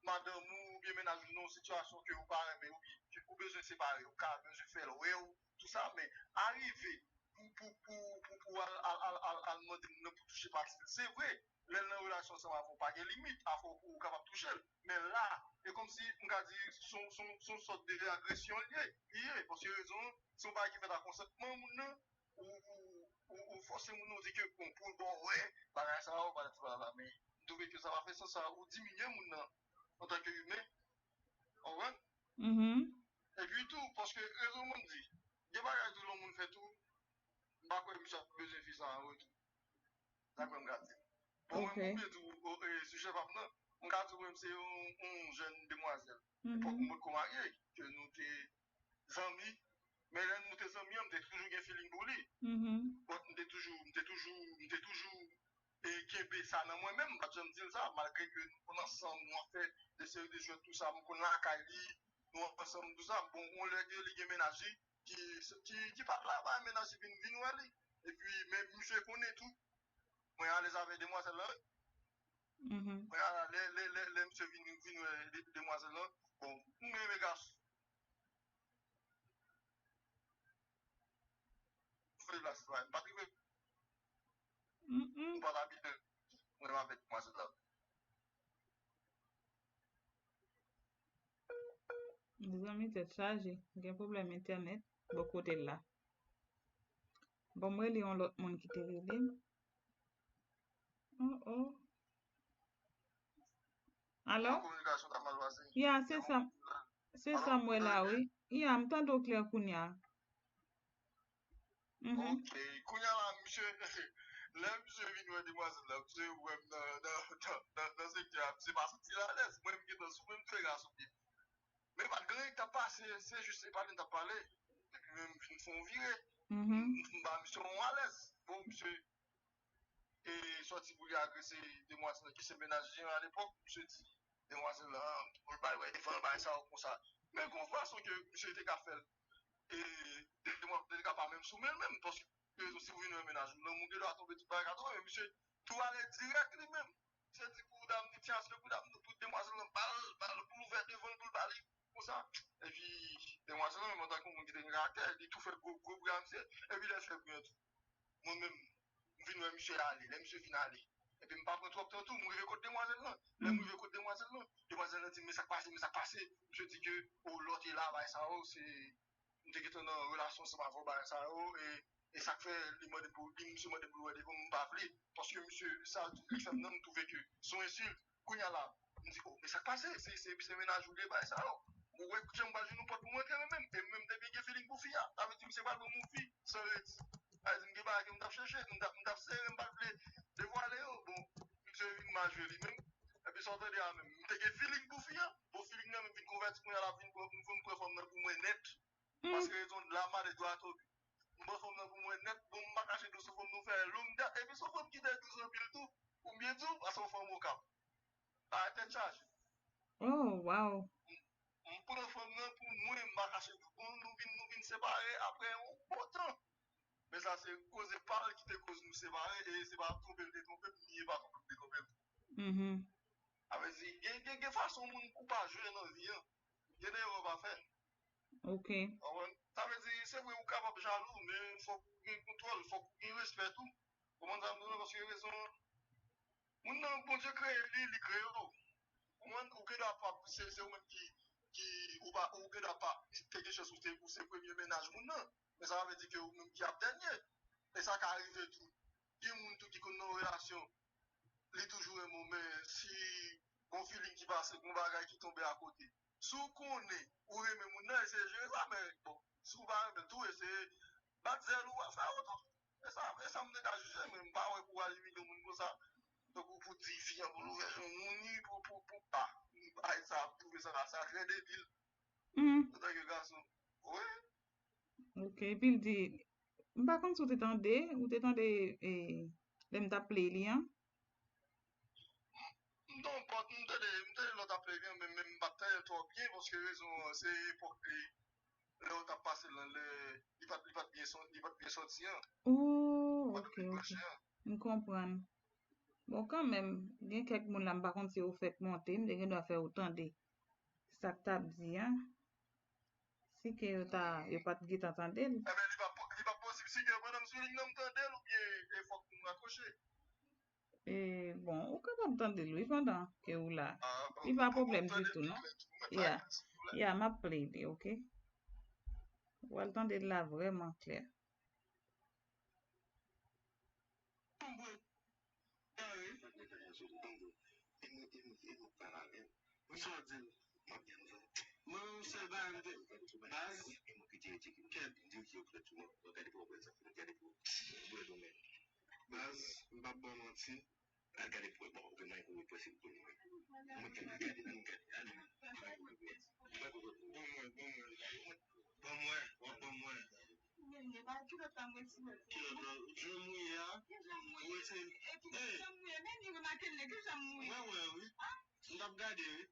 madanm ou oubyen mennaj ou nan yon sitiyasyon ke ou pa renmen, oubyen ke ou bezwen separe, ou ka bezwen fè l wè w, tou sa, men arive pou, pou, pou, pou, pou al, al, al, al, al mande moun nan pou touche pati l. Se vre, lè l nan relasyon ansanm avè w, pa gen limit, afè w, ou kapab touche l. Men la, e kòmsi, m ka di, se yon, se yon, se yon sòt de agresyon li ye, li ye, paske rezon, se yon bagay ki fèt a konsantman moun nan, ou, ou, ou, ou fòse moun nan, ou di ke, bon, pou l ba w wè, bagay sa yo, bagay sa la, men m twouve ke sa pa fè sans, sa, ou diminye moun nan, antanke imen, w konprann? Mhm. Epi tou, paske rezon m di, gen bagay tou lè moun fè tou, m pa kwè misye ap bezwen fi sa an retou. Daprè m ka di. Bon, mwen, ok, mwen byen di w, o, e, sijè pa m nan, m ka di w mwen se yon, yon jèn demwazèl. Mhm. Epòk m potko marye, ke nou te zanmi, men lè nou te zanmi an, m te toujou gen feeling pou li. Mhm. But m te toujou, m te toujou, m te toujou e kenbe sa nan mwen menm, m pa t janm di l sa, malgre ke nou konn ansanm, nou ap fè de seri de jwèt, tou sa, m konn lakay li, nou ansanm, tou sa. Bon, yon lè ke li gen mennaj li, ki, ki, ki pa t la, bay mennaj li vin, vin wè li. Epi, men misye konnen tou, mwen alèz avè demwazèl lan, wi. Mhm. Mwen, a, lè, lè, lè, lè misye vin, vin wè de-, demwazèl lan, bon, m renmen gason. Fè la, se pa, m pa t rive. Mm-mm. M pa t abitye mwen avèk demwazèl la. Mezanmi, tèt chaje. Gen pwoblèm entènèt bò kote l la. Bon, m rele yon lòt moun ki te rele m. Oh, oh. Alo? Kominikasyon ta mal pase. Ya, se sa, se sa m wè la, wi. Ya, m tande w klè kounye a. Mhm. Ok, kounye a la, misye, lè misye vin wè demwazèl la, misye wè m nan, nan, nan, nan, nan sektè a, misye pa santi l alèz. Mwen, m gentan sou mwen, m fè gason pye. Men pa t gen anyen k t ap pase, se jis se pale n t ap pale. Epi men m vin fè yon vire. Mhm. M, m ba misye yon alèz. Bon, misye e sòti pou li agrese demwazèl lan, ki se mennaj li an alepòk, misye di demwazèl lan, pou l bay wè devan l, bay sa yo konsa. Men gon fason ke misye te ka fè l, e demwazèl te ka pa menm sou men l menm, paske si w vin wè mennaj ou, lanmou gen dwa tonbe, tout bagay ka tonbe, men misye tou ale dirèk li menm. Misye di pou dam ni ti aspe pou dam, pou demwazèl lan ba l, ba l pou l ouvè devan l, pou l ba li konsa. Epi demwazèl lan menm antanke yon moun ki te gen karaktè, li tou fè gwo, gwo bri a misye, epi lè l fè bri an tou. Mwen menm, m vin wè misye ale. Lè misye fin ale, epi m pa pran twòp tan tou, m rive kot demwazèl lan. Lè m rive kot demwazèl lan, demwazèl lan di m, "Men sa k pase, men sa k pase?" Misye di ke, "O, lè w te la, bagay sa yo, se, m te gentan nan relasyon ansanm avè w, bagay sa yo, e, e sa k fè li mande pou, li, misye mande pou l wè devan m, m pa vle." Paske misye, sa, li fè m nan, m twouve ke se yon ensilt. Kounye a la, m di, "O, men sa k pase? Se, se, se mennaj ou li ye, bagay sa yo." Ou wè jan m pral jwenn yon pòt pou m rantre menm, menm. E m menm te byen gen feeling pou fi a. Sa vle di, misye pral ban m yon fi san redi. Sa vle di, m gen bagay ke m t ap chèche, m t ap, m t ap sere, m pa t vle devwale yo. Bon, misye vin mal jwe li menm. Epi sa w tande a menm, m te gen feeling pou fi a. Bon, feeling nan menm vin konvèti, kounye a la vin pran, m vin pran fanm nan pou mwen nèt. Paske rezon la male dwa tobi. M pran fanm nan pou mwen nèt, bon, m pa kache dlo sou fanm nan fè long dat, epi se yon fanm ki te douz anpil tou. Pou m byen di w, paske yon fanm okap. Bagay tèt chaje. Oh, wow. M, m pran fanm nan pou mwen, m pa kache dlo. Bon, nou vin, nou vin separe apre yon bon tan. Men sa se koze pa l ki te koz nou separe, e se pa twonpe l te twonpe m, ni e pa twonpe m te twonpe l. Mhm. Sa vle di, gen, gen, gen fason moun pou pa jwe nan vi an. Gen de erè w pa fè. Ok. Konprann? Sa vle di, se vre, ou kapab jalou, men fòk ou gen kontwòl, fòk ou gen respè tou. Konprann sa m di w la? Paske rezon, moun nan, Bondye kreye li, li kreye w. Konprann? Ou gen dwa pa, se, se ou menm ki, ki, ou pa, ou gen dwa pa, te gen chans ou te, ou se premye mennaj moun nan. Men sa pa vle di ke ou menm ki ap dènye. E sa ka rive tou. Gen moun tou ki konn nan yon relasyon, li toujou renmen w, men si gon feeling ki pase, gon bagay ki tonbe akote. Si w konnen ou renmen moun nan, eseye jere sa, men bon, si w pa renmen l tou, eseye bat zèl ou, fè wout ou. E sa, e sa m te ka jije, men m pa wè pou w al imilye yon moun konsa. Tankou pou di fi an pou l ouvè jan moun li, pou, pou, pou, ah, bagay sa, m twouve sa, sa trè debil. Hmm. Antanke gason. Wi. Ok, epi l di, m pa konn si w te tande, ou te tande, e, lè m t ap play li an? M t on pòt, m tande, m tande lè w t ap play li an, men, men m pa t tande l twò byen, paske rezon an, se epòk li, lè w t ap pase l lan, lè, li pa t, li pa t byen son-, li pa t byen sòti an. Oh, ok, ok. M konprann. Bon, kanmenm, gen kèk moun la, m pa konn si yo fèk monte, m te gen dwa fè yo tande sa k t ap di an. Si ke yo ta, yo pa t gentan tande l. Ebyen, li pa po-, li pa posib si ke pandan m janm tande l oubyen e fòk nou rakwoche? E, bon, ou kapab tande l, wi, pandan ke ou la. Ah, li pa pwoblèm ditou, non. Ya, ya, m ap play li, oke? Ou pral tande l la vrèman klè. Mwen, se bagay m te, baz, kèt. Baz, m p ap ba w manti. Al gade pou wè, bon, oke, mwen, mwen prese pou mwen. Mwen gade, gade, gade, gade. Bon, mwen, bon, mwen. Bon, mwen, bon, bon, mwen. Kilòt la, kilòt la, jan mouye a. Mwen se, mwen wè, wi. M t ap gade, wi.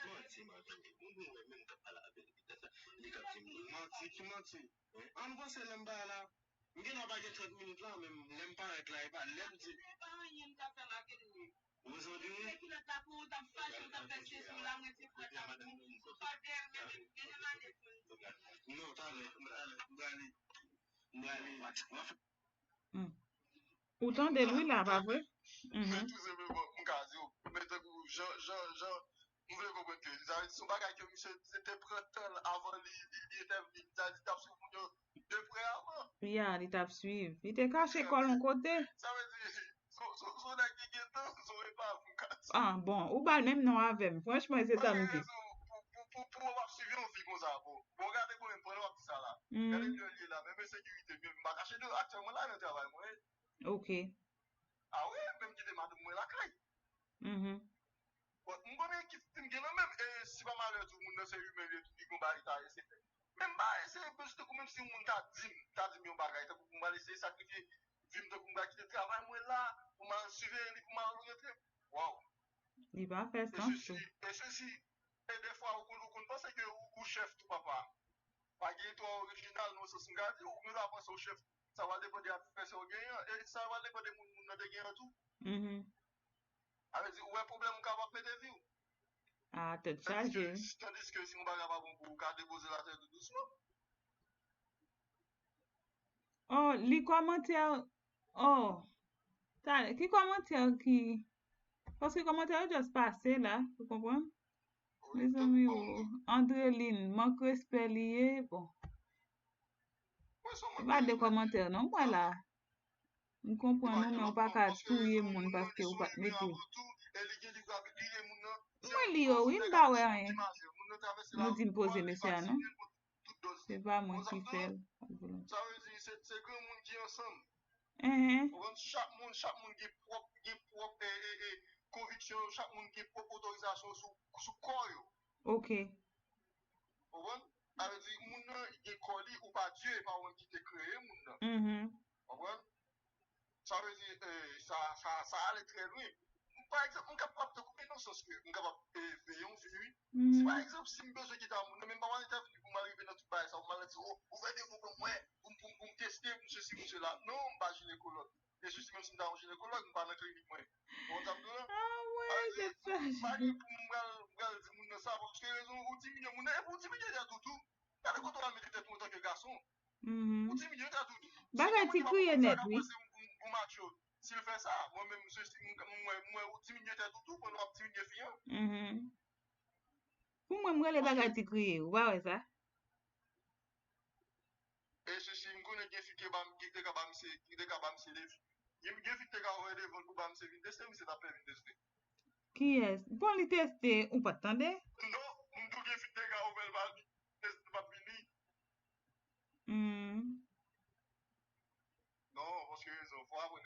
Manti, manti. Mwen, mwen wè, menm k ap pale avè l, li t ap di m manti, ki manti. An, m panse lè m bay la. M gen nan pa gen trant minit la, men lè m parèt la, e pa lè m di. Ou bezwen di wi. Non, talè, talè, m prale. M prale. Hmm. Ou tande l, wi, la, pa vre? Mhm. Men tou senpleman, m ka di w, men tankou jan, jan, jan, m vle konprann ke, sa vle di, se yon bagay ke misye te pran tan l avan li, li, li entèvni, sa vle di, t ap swiv moun yo de prè avan. Ya, li t ap swiv. Li te kache kò l yon kote. Sa vle di, se, se, se yon nèg ki gen tan, se yon epav, m ka di. Ah, bon, ou ba l menm non avè m. Franchman, se sa m di. Paske rezon, pou, pou, pou, pou w ap swiv yon vi konsa, bon. Bon, gade konbyen tan w ap di sa la. Gade jan l ye la, menm ensekirite, men m pa kache de, aktyèlman la, nan travay mwen. Ok. Ah wi, menm kite madanm mwen lakay. Mhm. Bon, m konnen ki ti m gen nan menm, e si pa malè tou, moun nan se imen, li tou, li gon bagay ta eseye fè. Men m pa eseye, bezwen tankou menm si yon moun ta di m, ta di m yon bagay, tankou pou m al eseye sakrifye vi m, tankou m pral kite travay mwen la, pou m al siveye li, pou m al rantre. Waw. Li pa fè sans tou. E sesi, e sesi, e defwa, ou konn, ou konn panse ke ou, ou chèf tou, papa. Pa gen twò orijinal, nan sans m ka di, ou menm la panse ou chèf. Sa va depann de advèsè ou genyen an, e sa va depann de moun, moun nan te genyen an tou. Mhm. Sa vle di, ou wè pwoblèm ou kapab mete vi w. Ah, tèt chaje. Tandis ke, tandis ke si yon bagay pa bon pou ou, ou ka depoze l atè tou dousman. Oh, li kòmantè, oh, talè, ki kòmantè ki, paske kòmantè yo just pase la, ou konprann? Mezanmi, oh, Andreline, mank respè li ye, bon. Se pa de kòmantè, non, m wè la. M konprann ou, men ou pa ka touye moun paske ou pa t mete. Mwen li yo, wi, m pa wè anyen. Nou di m poze mesye a, non? Se pa mwen ki fè l. Sa vle di, se, se granmoun ki ansanm. Ou konprann? Chak moun, chak moun gen pwòp, gen pwòp, e, e, e, konviksyon yo, chak moun gen pwòp otorizasyon sou, sou kò yo. Ok. Ou konprann? Sa vle di, moun nan gen kò li, ou pa Dye, e pa ou menm ki te kreye moun nan. Ou konprann? Sa vle di, e, sa, sa, sa ale trè lwen. Pa egzanp, m kapab tankou, men nan sans ke m kapab, e, veye yon vi, wi. Si pa egzanp, si m bezwen kite a moun nan, men m pa pral entèvni pou m al rive nan tout bagay sa, pou m al di, oh, ou fè de moun ban mwen, pou m, pou m, pou m teste, pou m sesi, pou m sela. Non, m pa jinekològ. E jis menm si m ta yon jinekològ, m pa nan klinik mwen. Ou konn sa m di w lan? Ah, mwen, se sa. Pa gen pou m pral, m pral di moun nan sa, paske rezon, ou diminye moun nan, epi ou diminye tèt ou tou. Gade kote w al mete tèt ou antanke gason. Ou diminye tèt ou tou. Bagay ti kriye nèt, wi. Si yon moun ki pa konn sa, ka panse ou, ou, ou macho. Si l fè sa, mwen menm, se si m, m wè, m wè ou diminye tèt ou tou, pandan w ap diminye fi an. Pou mwen, m rele bagay ti kriye, ou pa wè sa? E si, si m konnen gen fi ki ba m, ki te ka ba m se, ki te ka ba m se defi. Gen, gen fi ki te ka ouvè devan l pou ba m se vin teste, misye t ap fè vin teste. Kiyès? Bon, li teste, ou pa t tande? Non, m tou gen fi ki te ka ouvè l ba l vin teste, l p ap vini. Hmm. Non, paske rezon, fò aprann